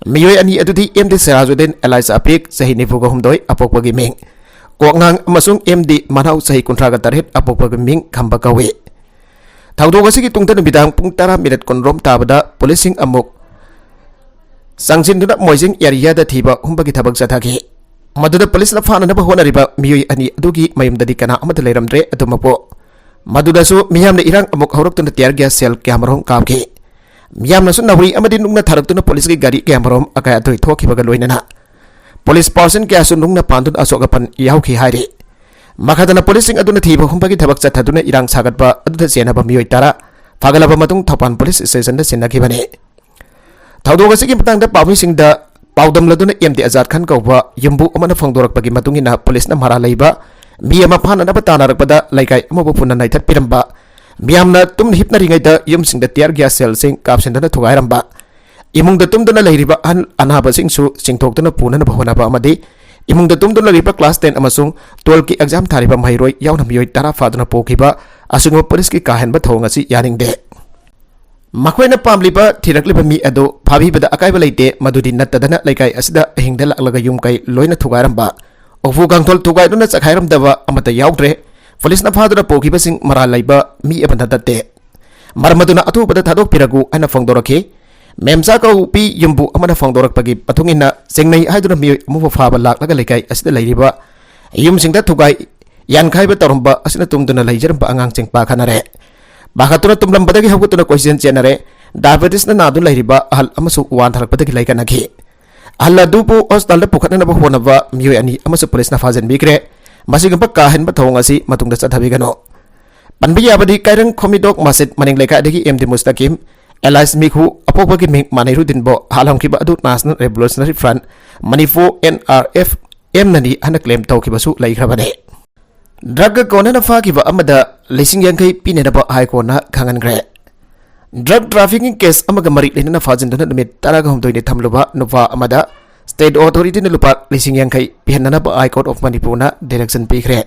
ꯃꯤꯑꯣꯏ ꯑꯅꯤ ꯑꯗꯨꯗꯤ ꯑꯦꯝ ꯗꯤ ꯁꯤꯔꯥꯖꯨꯗꯤꯟ ꯑꯦꯂꯥꯏꯁ ꯑꯄꯤꯛ, ꯆꯍꯤ ꯅꯤꯐꯨꯒ ꯍꯨꯝꯗꯣꯏ, ꯑꯄꯣꯛꯄꯒꯤ ꯃꯤꯡ ꯀꯣꯛꯉꯥꯡ, ꯑꯃꯁꯨꯡ ꯑꯦꯝ ꯗꯤ ꯃꯅꯥꯎ, ꯆꯍꯤ ꯀꯨꯟꯊ꯭ꯔꯥꯒ ꯇꯔꯦꯠ, ꯑꯄꯣꯛꯄꯒꯤ ꯃꯤꯡ ꯈꯝꯕ ꯀꯧꯏ꯫ ꯊꯧꯗꯣꯛ ꯑꯁꯤꯒꯤ ꯇꯨꯡꯗ ꯅꯨꯃꯤꯗꯥꯡ ꯄꯨꯡ ꯇꯔꯥ ꯃꯤꯅꯠ ꯀꯨꯟꯔꯣꯝ ꯇꯥꯕꯗ ꯄꯨꯂꯤꯁꯁꯤꯡ ꯑꯃꯨꯛ ꯆꯪꯁꯤꯟꯗꯨꯅ ꯃꯣꯏꯖꯤꯡ ꯑꯦꯔꯤꯌꯥꯗ ꯊꯤꯕ ꯍꯨꯝꯕꯒꯤ ꯊꯕꯛ ꯆꯠꯊꯈꯤ꯫ ꯃꯗꯨꯗ ꯄꯨꯂꯤꯁꯅ ꯐꯥꯅꯅꯕ ꯍꯣꯠꯅꯔꯤꯕ ꯃꯤꯑꯣꯏ ꯑꯅꯤ ꯑꯗꯨꯒꯤ ꯃꯌꯨꯝꯗꯗꯤ ꯀꯅꯥ ꯑꯃꯠꯇ ꯂꯩꯔꯝꯗ꯭ꯔꯦ꯫ ꯑꯗꯨꯃꯛꯄꯨ ꯃꯗꯨꯗꯁꯨ ꯃꯤꯌꯥꯝꯅ ꯏꯔꯥꯡ ꯑꯃꯨꯛ ꯍꯧꯔꯛꯇꯨꯅ ꯇꯤꯌꯥꯔ ꯒ꯭ꯌꯥꯁ ꯁꯦꯜ ꯀꯌꯥꯃꯔꯨꯝ ꯀꯥꯞꯈꯤ꯫ ꯃꯤꯌꯥꯝꯅꯁꯨ ꯅꯥꯎꯔꯤ ꯑꯃꯗꯤ ꯅꯨꯡꯅ ꯊꯥꯔꯛꯇꯨꯅ ꯄꯨꯂꯤꯁꯀꯤ ꯒꯥꯔꯤ ꯀꯌꯥꯃꯔꯨꯝ ꯑꯀꯥꯏ ꯑꯇꯣꯏ ꯊꯣꯛꯈꯤꯕꯒ ꯂꯣꯏꯅꯅ ꯄꯨꯂꯤꯁ ꯄꯥꯔꯁꯟ ꯀꯌꯥꯁꯨ ꯅꯨꯡꯅ ꯄꯥꯟꯗꯨꯅ ꯑꯁꯣꯛ ꯑꯄꯟ ꯌꯥꯎꯈꯤ ꯍꯥꯏꯔꯤ꯫ ꯃꯈꯥ ꯇꯥꯅ ꯄꯨꯂꯤꯁꯁꯤꯡ ꯑꯗꯨꯅ ꯊꯤꯕ ꯍꯨꯝꯕꯒꯤ ꯊꯕꯛ ꯆꯠꯊꯗꯨꯅ ꯏꯔꯥꯡ ꯁꯥꯒꯠꯄ ꯑꯗꯨꯗ ꯆꯦꯟꯅꯕ ꯃꯤꯑꯣꯏ ꯇꯔꯥ ꯐꯥꯒꯠꯂꯕ ꯃꯇꯨꯡ ꯊꯧꯕꯥꯜ ꯄꯨꯂꯤꯁ ꯁ꯭ꯇꯦꯁꯟꯗ ꯁꯤꯟꯅꯈꯤꯕꯅꯤ꯫ ꯊꯧꯗꯣꯛ ꯑꯁꯤꯒꯤ ꯃꯇꯥꯡꯗ ꯄꯥꯎꯃꯤꯁꯤꯡꯗ ꯄꯥꯎꯗꯝꯂꯗꯨꯅ ꯑꯦꯝ ꯗꯤ ꯑꯖꯥꯗ ꯈꯥꯟ ꯀꯧꯕ ꯌꯨꯝꯕꯨ ꯑꯃꯅ ꯐꯣꯡꯗꯣꯔꯛꯄꯒꯤ ꯃꯇꯨꯡ ꯏꯟꯅ ꯄꯨꯂꯤꯁꯅ ꯃꯔꯥꯜ ꯂꯩꯕ ꯃꯤ ꯑꯃ ꯐꯥꯅꯅꯕ ꯇꯥꯟꯅꯔꯛꯄꯗ ꯂꯩꯀꯥꯏ ꯑꯃꯕꯨ ꯄꯨꯟꯅ ꯅꯩꯊꯠꯄꯤꯔꯝꯕ, ꯃꯤꯌꯥꯝꯅ ꯇꯨꯝꯅ ꯍꯤꯞꯅꯔꯤꯉꯩꯗ ꯌꯨꯝꯁꯤꯡꯗ ꯇꯤꯌꯥꯔ ꯒ꯭ꯌꯥꯁ ꯁꯦꯜꯁꯤꯡ ꯀꯥꯞꯁꯤꯟꯗꯨꯅ ꯊꯨꯒꯥꯏꯔꯝꯕ, ꯏꯃꯨꯡꯗ ꯇꯨꯝꯗꯨꯅ ꯂꯩꯔꯤꯕ ꯑꯍꯜ ꯑꯅꯥꯕꯁꯤꯡꯁꯨ ꯆꯤꯡꯊꯣꯛꯇꯨꯅ ꯄꯨꯅꯅꯕ ꯍꯣꯠꯅꯕ ꯑꯃꯗꯤ ꯏꯃꯨꯡꯗ ꯇꯨꯝꯗꯨꯅ ꯂꯩꯔꯤꯕ ꯀ꯭ꯂꯥꯁ ꯇꯦꯟ ꯑꯃꯁꯨꯡ ꯇꯨꯋꯦꯜꯐꯀꯤ ꯑꯦꯛꯖꯥꯝ ꯊꯥꯔꯤꯕ ꯃꯍꯩꯔꯣꯏ ꯌꯥꯎꯅ ꯃꯤꯑꯣꯏ ꯇꯔꯥ ꯐꯥꯗꯨꯅ ꯄꯨꯈꯤꯕ ꯑꯁꯤꯒꯨꯝꯕ ꯄꯨꯂꯤꯁꯀꯤ ꯀꯥꯍꯦꯟꯕ ꯊꯧꯑꯣꯡ ꯑꯁꯤ ꯌꯥꯅꯤꯡꯗꯦ꯫ ꯃꯈꯣꯏꯅ ꯄꯥꯝꯂꯤꯕ ꯊꯤꯔꯛꯂꯤꯕ ꯃꯤ ꯑꯗꯨ ꯐꯥꯕꯤꯕꯗ ꯑꯀꯥꯏꯕ ꯂꯩꯇꯦ꯫ ꯃꯗꯨꯗꯤ ꯅꯠꯇꯗꯅ ꯂꯩꯀꯥꯏ ꯑꯁꯤꯗ ꯑꯍꯤꯡꯗ ꯂꯥꯛꯂꯒ ꯌꯨꯝ ꯀꯩ ꯂꯣꯏꯅ ꯊꯨꯒꯥꯏꯔꯝꯕ, ꯎꯐꯨ ꯀꯥꯡꯊꯣꯜ ꯊꯨꯒꯥꯏꯗꯨꯅ ꯆꯈꯥꯏꯔꯝꯗꯕ ꯑꯃꯠꯇ ꯌꯥꯎꯗ꯭ꯔꯦ꯫ ꯄꯨꯂꯤꯁꯅ ꯐꯥꯗꯨꯅ ꯄꯨꯈꯤꯕꯁꯤꯡ ꯃꯔꯥꯜ ꯂꯩꯕ ꯃꯤ ꯑꯃꯠꯇ ꯅꯠꯇꯦ꯫ ꯃꯔꯝ ꯑꯗꯨꯅ ꯑꯊꯨꯕꯗ ꯊꯥꯗꯣꯛꯄꯤꯔꯒꯨ ꯍꯥꯏꯅ ꯐꯣꯡꯗꯣꯔꯛꯈꯤ꯫ ꯃꯦꯝꯆꯥ ꯀꯧꯕꯤ ꯌꯨꯝꯕꯨ ꯑꯃꯅ ꯐꯣꯡꯗꯣꯔꯛꯄꯒꯤ ꯃꯇꯨꯡ ꯏꯟꯅ ꯆꯤꯡꯅꯩ ꯍꯥꯏꯗꯨꯅ ꯃꯤꯑꯣꯏ ꯑꯃꯕꯨ ꯐꯥꯕ ꯂꯥꯛꯂꯒ ꯂꯩꯀꯥꯏ ꯑꯁꯤꯗ ꯂꯩꯔꯤꯕ ꯌꯨꯝꯁꯤꯡꯗ ꯊꯨꯒꯥꯏ ꯌꯥꯟꯈꯥꯏꯕ ꯇꯧꯔꯝꯕ ꯑꯁꯤꯅ ꯇꯨꯝꯗꯨꯅ ꯂꯩꯖꯔꯝꯕ ꯑꯉꯥꯡꯁꯤꯡ ꯄꯥꯈꯠꯅꯔꯦ꯫ ꯄꯥꯈꯠꯇꯨꯅ ꯇꯨꯝꯂꯝꯕꯗꯒꯤ ꯍꯧꯒꯠꯇꯨꯅ ꯀꯣꯏꯆꯦꯟ ꯆꯦꯟꯅꯔꯦ꯫ ꯗꯥꯏꯕꯦꯇꯤꯁꯅ ꯅꯥꯗꯨꯅ ꯂꯩꯔꯤꯕ ꯑꯍꯜ ꯑꯃꯁꯨ ꯋꯥꯟꯊꯔꯛꯄꯗꯒꯤ ꯂꯩꯀꯠꯅꯈꯤ꯫ ꯑꯍꯜ ꯑꯗꯨꯕꯨ ꯍꯣꯁꯄꯤꯇꯥꯜꯗ ꯄꯨꯈꯠꯅꯅꯕ ꯍꯣꯠꯅꯕ ꯃꯤꯑꯣꯏ ꯑꯅꯤ ꯑꯃꯁꯨ ꯄꯨꯂꯤꯁꯅ ꯐꯥꯖꯤꯟꯕꯤꯈ꯭ꯔꯦ꯫ ꯃꯁꯤꯒꯨꯝꯕ ꯀꯥ ꯍꯦꯟꯕ ꯊꯧꯑꯣꯡ ꯑꯁꯤ ꯃꯇꯨꯡꯗ ꯆꯠꯊꯕꯤꯒꯅꯨ꯫ ꯄꯟꯕ ꯌꯥꯕꯗꯤ ꯀꯥꯏꯔꯪ ꯈꯣꯃꯤꯗꯣꯛ ꯃꯁꯖꯤꯗ ꯃꯅꯤꯡ ꯂꯩꯀꯥꯏꯗꯒꯤ ꯑꯦꯝ ꯗꯤ ꯃꯨꯁꯇꯥꯀꯤꯝ, ꯑꯦꯂꯥꯏꯁ ꯃꯤꯈꯨ, ꯑꯄꯣꯛꯄꯒꯤ ꯃꯤꯡ ꯃꯥꯅꯤꯔꯨꯗꯤꯟꯕꯨ ꯍꯥꯠꯂꯝꯈꯤꯕ ꯑꯗꯨ national revolutionary front, Manipur, N R F, ꯑꯦꯝꯅꯅꯤ ꯍꯥꯏꯅ ꯀ꯭ꯂꯦꯝ ꯇꯧꯈꯤꯕꯁꯨ ꯂꯩꯈ꯭ꯔꯕꯅꯤ꯫ ꯗ꯭ꯔꯒꯀ ꯀꯣꯟꯅꯅ ꯐꯥꯈꯤꯕ ꯑꯃꯗ ꯂꯤꯁꯤꯡ ꯌꯥꯡꯈꯩ ꯄꯤꯅꯅꯕ ꯍꯥꯏ ꯀꯣꯔꯠꯅ ꯈꯪꯍꯟꯈ꯭ꯔꯦ꯫ ꯗ꯭ꯔꯒ ꯇ꯭ꯔꯥꯐꯤꯀꯤꯡ ꯀꯦꯁ ꯑꯃꯒ ꯃꯔꯤ ꯂꯩꯅꯅ ꯐꯥꯖꯤꯟꯗꯨꯅ ꯅꯨꯃꯤꯠ ꯇꯔꯥꯒ ꯍꯨꯝꯗꯣꯏꯅꯤ ꯊꯝꯂꯨꯕ ꯅꯨꯄꯥ ꯑꯃꯗ ꯁ꯭ꯇꯦꯠ ꯑꯣꯊꯣꯔꯤꯇꯤꯅ ꯂꯨꯄꯥ ꯂꯤꯁꯤꯡ ꯌꯥꯡꯈꯩ ꯄꯤꯍꯟꯅꯅꯕ ꯍꯥꯏ ꯀꯣꯔꯠ ꯑꯣꯐ ꯃꯅꯤꯄꯨꯔꯅ ꯗꯤꯔꯦꯛꯁꯟ ꯄꯤꯈ꯭ꯔꯦ꯫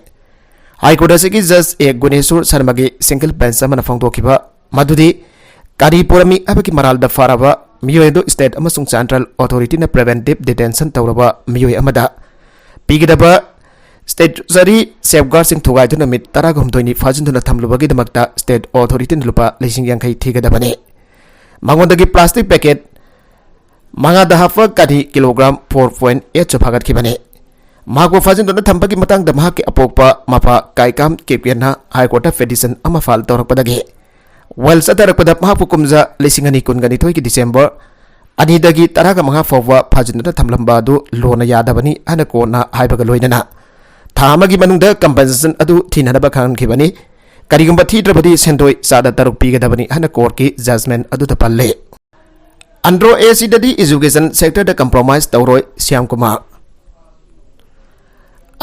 ꯍꯥꯏ ꯀꯣꯔꯠ ꯑꯁꯤꯒꯤ ꯖꯁ ꯑꯦ ꯒꯨꯅꯦꯁꯣꯔ ꯁꯔꯃꯒꯤ ꯁꯤꯡꯒꯜ ꯕꯦꯟꯆ ꯑꯃꯅ ꯐꯣꯡꯗꯣꯛꯈꯤꯕ ꯃꯗꯨꯗꯤ ꯀꯔꯤ ꯄꯣꯔꯝꯃꯤ ꯍꯥꯏꯕꯒꯤ ꯃꯔꯥꯜꯗ ꯐꯥꯔꯕ ꯃꯤꯑꯣꯏ ꯑꯗꯨ ꯁ꯭ꯇꯦꯠ ꯑꯃꯁꯨꯡ ꯁꯦꯟꯇ꯭ꯔꯦꯜ ꯑꯣꯊꯣꯔꯤꯇꯤꯅ ꯄ꯭ꯔꯤꯚꯦꯟꯇꯤꯚ ꯗꯤꯇꯦꯟꯁꯟ ꯇꯧꯔꯕ ꯃꯤꯑꯣꯏ ꯑꯃꯗ ꯄꯤꯒꯗꯕ ꯁ꯭ꯇꯦꯆꯨꯇꯔꯤ ꯁꯦꯐꯒꯥꯔꯗꯁꯤꯡ ꯊꯨꯒꯥꯏꯗꯨꯅ ꯅꯨꯃꯤꯠ ꯇꯔꯥꯒ ꯍꯨꯝꯗꯣꯏꯅꯤ ꯐꯥꯖꯤꯟꯗꯨꯅ ꯊꯝꯂꯨꯕꯒꯤꯗꯃꯛꯇ ꯁ꯭ꯇꯦꯠ ꯑꯣꯊꯣꯔꯤꯇꯤꯅ ꯂꯨꯄꯥ ꯂꯤꯁꯤꯡ ꯌꯥꯡꯈꯩ ꯊꯤꯒꯗꯕꯅꯤ꯫ ꯃꯉꯣꯟꯗꯒꯤ ꯄ꯭ꯂꯥꯁꯇꯤꯛ ꯄꯦꯀꯦꯠ ꯃꯉꯥꯗ ꯍꯥꯞꯄ ꯀꯅꯤ ꯀꯤꯂꯣꯒ꯭ꯔꯥꯝ ꯐꯣꯔ ꯄꯣꯏꯟ ꯑꯦꯠꯁꯨ ꯐꯥꯒꯠꯈꯤꯕꯅꯤ꯫ ꯃꯍꯥꯛꯄꯨ ꯐꯥꯖꯤꯟꯗꯨꯅ ꯊꯝꯕꯒꯤ ꯃꯇꯥꯡꯗ ꯃꯍꯥꯛꯀꯤ ꯑꯄꯣꯛꯄ ꯃꯄꯥ ꯀꯥꯏꯀꯥꯝ ꯀꯦꯞꯀꯦꯟꯅ ꯍꯥꯏ ꯀꯣꯔꯠꯇ ꯄꯦꯇꯤꯁꯟ ꯑꯃ ꯐꯥꯏꯜ ꯇꯧꯔꯛꯄꯗꯒꯤ ꯋꯥꯌꯦꯜ ꯆꯠꯊꯔꯛꯄꯗ ꯃꯍꯥꯛꯄꯨ ꯀꯨꯝꯖꯥ ꯂꯤꯁꯤꯡ ꯑꯅꯤ ꯀꯨꯟꯒ ꯅꯤꯊꯣꯏꯒꯤ ꯗꯤꯁꯦꯝꯕꯔ ꯑꯅꯤꯗꯒꯤ ꯇꯔꯥꯒ ꯃꯉꯥ ꯐꯥꯎꯕ ꯐꯥꯖꯤꯟꯗꯨꯅ ꯊꯝꯂꯝꯕ ꯑꯗꯨ ꯂꯣꯟꯅ ꯌꯥꯗꯕꯅꯤ ꯍꯥꯏꯅ ꯀꯣꯔꯠꯅ ꯍꯥꯏꯕꯒ ꯂꯣꯏꯅꯅ ꯊꯥ ꯑꯃꯒꯤ ꯃꯅꯨꯡꯗ ꯀꯝꯄꯦꯟꯁꯦꯁꯟ ꯑꯗꯨ ꯊꯤꯅꯅꯕ ꯈꯪꯍꯟꯈꯤꯕꯅꯤ꯫ ꯀꯔꯤꯒꯨꯝꯕ ꯊꯤꯗ꯭ꯔꯕꯗꯤ ꯁꯦꯟꯗꯣꯏ ꯆꯥꯗ ꯇꯔꯨꯛ ꯄꯤꯒꯗꯕꯅꯤ ꯍꯥꯏꯅ ꯀꯣꯔꯠꯀꯤ ꯖꯖꯃꯦꯟ ꯑꯗꯨꯗ ꯄꯜꯂꯤ꯫ ꯑꯟꯗ꯭ꯔꯣ ꯑꯦꯁꯤꯗꯗꯤ ꯑꯦꯖꯨꯀꯦꯁꯟ ꯁꯦꯛꯇꯔꯗ ꯀꯝꯄ꯭ꯔꯣꯃꯥꯏꯁ ꯇꯧꯔꯣꯏ, ꯁ꯭ꯌꯥꯝ ꯀꯨꯃꯥꯔ꯫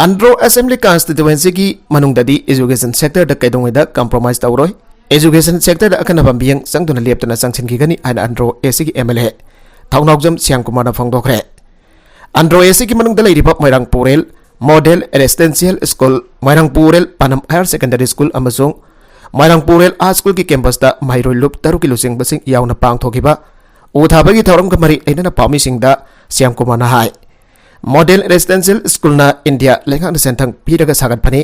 ꯑꯟꯗ꯭ꯔꯣ ꯑꯦꯁꯦꯝꯕ꯭ꯂꯤ ꯀꯟꯁꯇꯤꯇ꯭ꯋꯦꯟꯁꯤꯒꯤ ꯃꯅꯨꯡꯗꯗꯤ ꯑꯦꯖꯨꯀꯦꯁꯟ ꯁꯦꯛꯇꯔꯗ ꯀꯩꯗꯧꯉꯩꯗ ꯀꯝꯄ꯭ꯔꯣꯃꯥꯏꯁ ꯇꯧꯔꯣꯏ꯫ ꯑꯦꯖꯨꯀꯦꯁꯟ ꯁꯦꯛꯇꯔꯗ ꯑꯈꯟꯅꯕ ꯃꯤꯠꯌꯦꯡ ꯆꯪꯗꯨꯅ ꯂꯦꯞꯇꯅ ꯆꯪꯁꯤꯟꯈꯤꯒꯅꯤ ꯍꯥꯏꯅ ꯑꯟꯗ꯭ꯔꯣ ꯑꯦꯁꯤꯒꯤ M L A Thounaojam Shyam ꯀꯨꯃꯥꯔꯅ ꯐꯣꯡꯗꯣꯛꯈ꯭ꯔꯦ꯫ ꯑꯟꯗ꯭ꯔꯣ ꯑꯦꯁꯤꯒꯤ ꯃꯅꯨꯡꯗ ꯂꯩꯔꯤꯕ Moirang Purel model residential school, Moirang Purel Panam higher secondary school ꯑꯃꯁꯨꯡ ꯃꯣꯏꯔꯥꯡ ꯄꯨꯔꯦꯜ ꯍꯥꯏ ꯁ꯭ꯀꯨꯜꯒꯤ ꯀꯦꯝꯄꯁꯇ ꯃꯍꯩꯔꯣꯏ ꯂꯨꯞ ꯇꯔꯨꯛꯀꯤ ꯂꯨꯆꯤꯡꯕꯁꯤꯡ ꯌꯥꯎꯅ ꯄꯥꯡꯊꯣꯛꯈꯤꯕ ꯎ ꯊꯥꯕꯒꯤ ꯊꯧꯔꯝꯒ ꯃꯔꯤ ꯂꯩꯅꯅ ꯄꯥꯎꯃꯤꯁꯤꯡꯗ ꯁ꯭ꯌꯥꯝ ꯀꯨꯃꯥꯔꯅ ꯍꯥꯏ, ꯃꯣꯗꯦꯜ ꯔꯦꯁꯤꯗꯦꯟꯁꯤꯌꯦꯜ ꯁ꯭ꯀꯨꯜꯅ ꯏꯟꯗꯤꯌꯥ ꯂꯩꯉꯥꯛꯅ ꯁꯦꯟꯊꯪ ꯄꯤꯔꯒ ꯁꯥꯒꯠꯄꯅꯤ꯫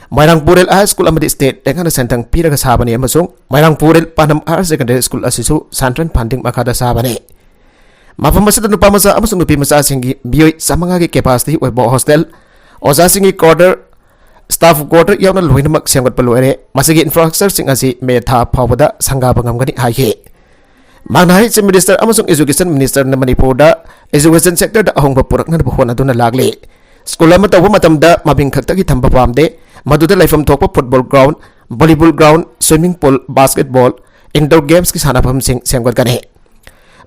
ꯃꯣꯏꯔꯥꯡ ꯄꯨꯔꯦꯜ ꯍꯥꯏ ꯁ꯭ꯀꯨꯜ ꯑꯃꯗꯤ ꯁ꯭ꯇꯦꯠ ꯂꯩꯉꯥꯛꯅ ꯁꯦꯟꯊꯪ ꯄꯤꯔꯒ ꯁꯥꯕꯅꯤ ꯑꯃꯁꯨꯡ Moirang Purel Panam higher secondary school ꯑꯁꯤꯁꯨ ꯁꯦꯟꯇ꯭ꯔꯦꯜ ꯐꯟꯗꯤꯡ ꯃꯈꯥꯗ ꯁꯥꯕꯅꯤ꯫ ꯃꯐꯝ ꯑꯁꯤꯗ ꯅꯨꯄꯥ ꯃꯆꯥ ꯑꯃꯁꯨꯡ ꯅꯨꯄꯤ ꯃꯆꯥꯁꯤꯡꯒꯤ ꯃꯤꯑꯣꯏ ꯆꯥꯃꯉꯥꯒꯤ ꯀꯦꯄꯥꯁꯤꯇꯤ ꯑꯣꯏꯕ ꯍꯣꯁꯇꯦꯜ, ꯑꯣꯖꯥꯁꯤꯡꯒꯤ ꯀ꯭ꯋꯥꯔꯇꯔ, ꯁ꯭ꯇꯥꯐ ꯀ꯭ꯋꯥꯔꯇꯔ ꯌꯥꯎꯅ ꯂꯣꯏꯅꯃꯛ ꯁꯦꯝꯒꯠꯄ ꯂꯣꯏꯔꯦ꯫ ꯃꯁꯤꯒꯤ ꯏꯟꯐ꯭ꯔꯥꯁ꯭ꯇ꯭ꯔꯛꯆꯔꯁꯤꯡ ꯑꯁꯤ ꯃꯦ ꯊꯥ ꯐꯥꯎꯕꯗ ꯁꯪꯒꯥꯕ ꯉꯝꯒꯅꯤ ꯍꯥꯏꯈꯤ꯫ ꯃꯍꯥꯛꯅ ꯍꯥꯏ, ꯆꯤꯐ ꯃꯤꯅꯤꯁꯇꯔ ꯑꯃꯁꯨꯡ ꯑꯦꯖꯨꯀꯦꯁꯟ ꯃꯤꯅꯤꯁꯇꯔꯅ ꯃꯅꯤꯄꯨꯔꯗ ꯑꯦꯖꯨꯀꯦꯁꯟ ꯁꯦꯛꯇꯔꯗ ꯑꯍꯣꯡꯕ ꯄꯨꯔꯛꯅꯅꯕ ꯍꯣꯠꯅꯗꯨꯅ ꯂꯥꯛꯂꯤ꯫ ꯁ꯭ꯀꯨꯜ ꯑꯃ ꯇꯧꯕ ꯃꯇꯝꯗ ꯃꯃꯤꯡ ꯈꯛꯇꯒꯤ ꯊꯝꯕ ꯄꯥꯝꯗꯦ, ꯃꯗꯨꯗ ꯂꯩꯐꯝ ꯊꯣꯛꯄ football ground, volleyball ground, swimming pool, basketball, indoor ꯒꯦꯝꯁꯀꯤ ꯁꯥꯟꯅꯐꯝꯁꯤꯡ ꯁꯦꯝꯒꯠꯀꯅꯤ꯫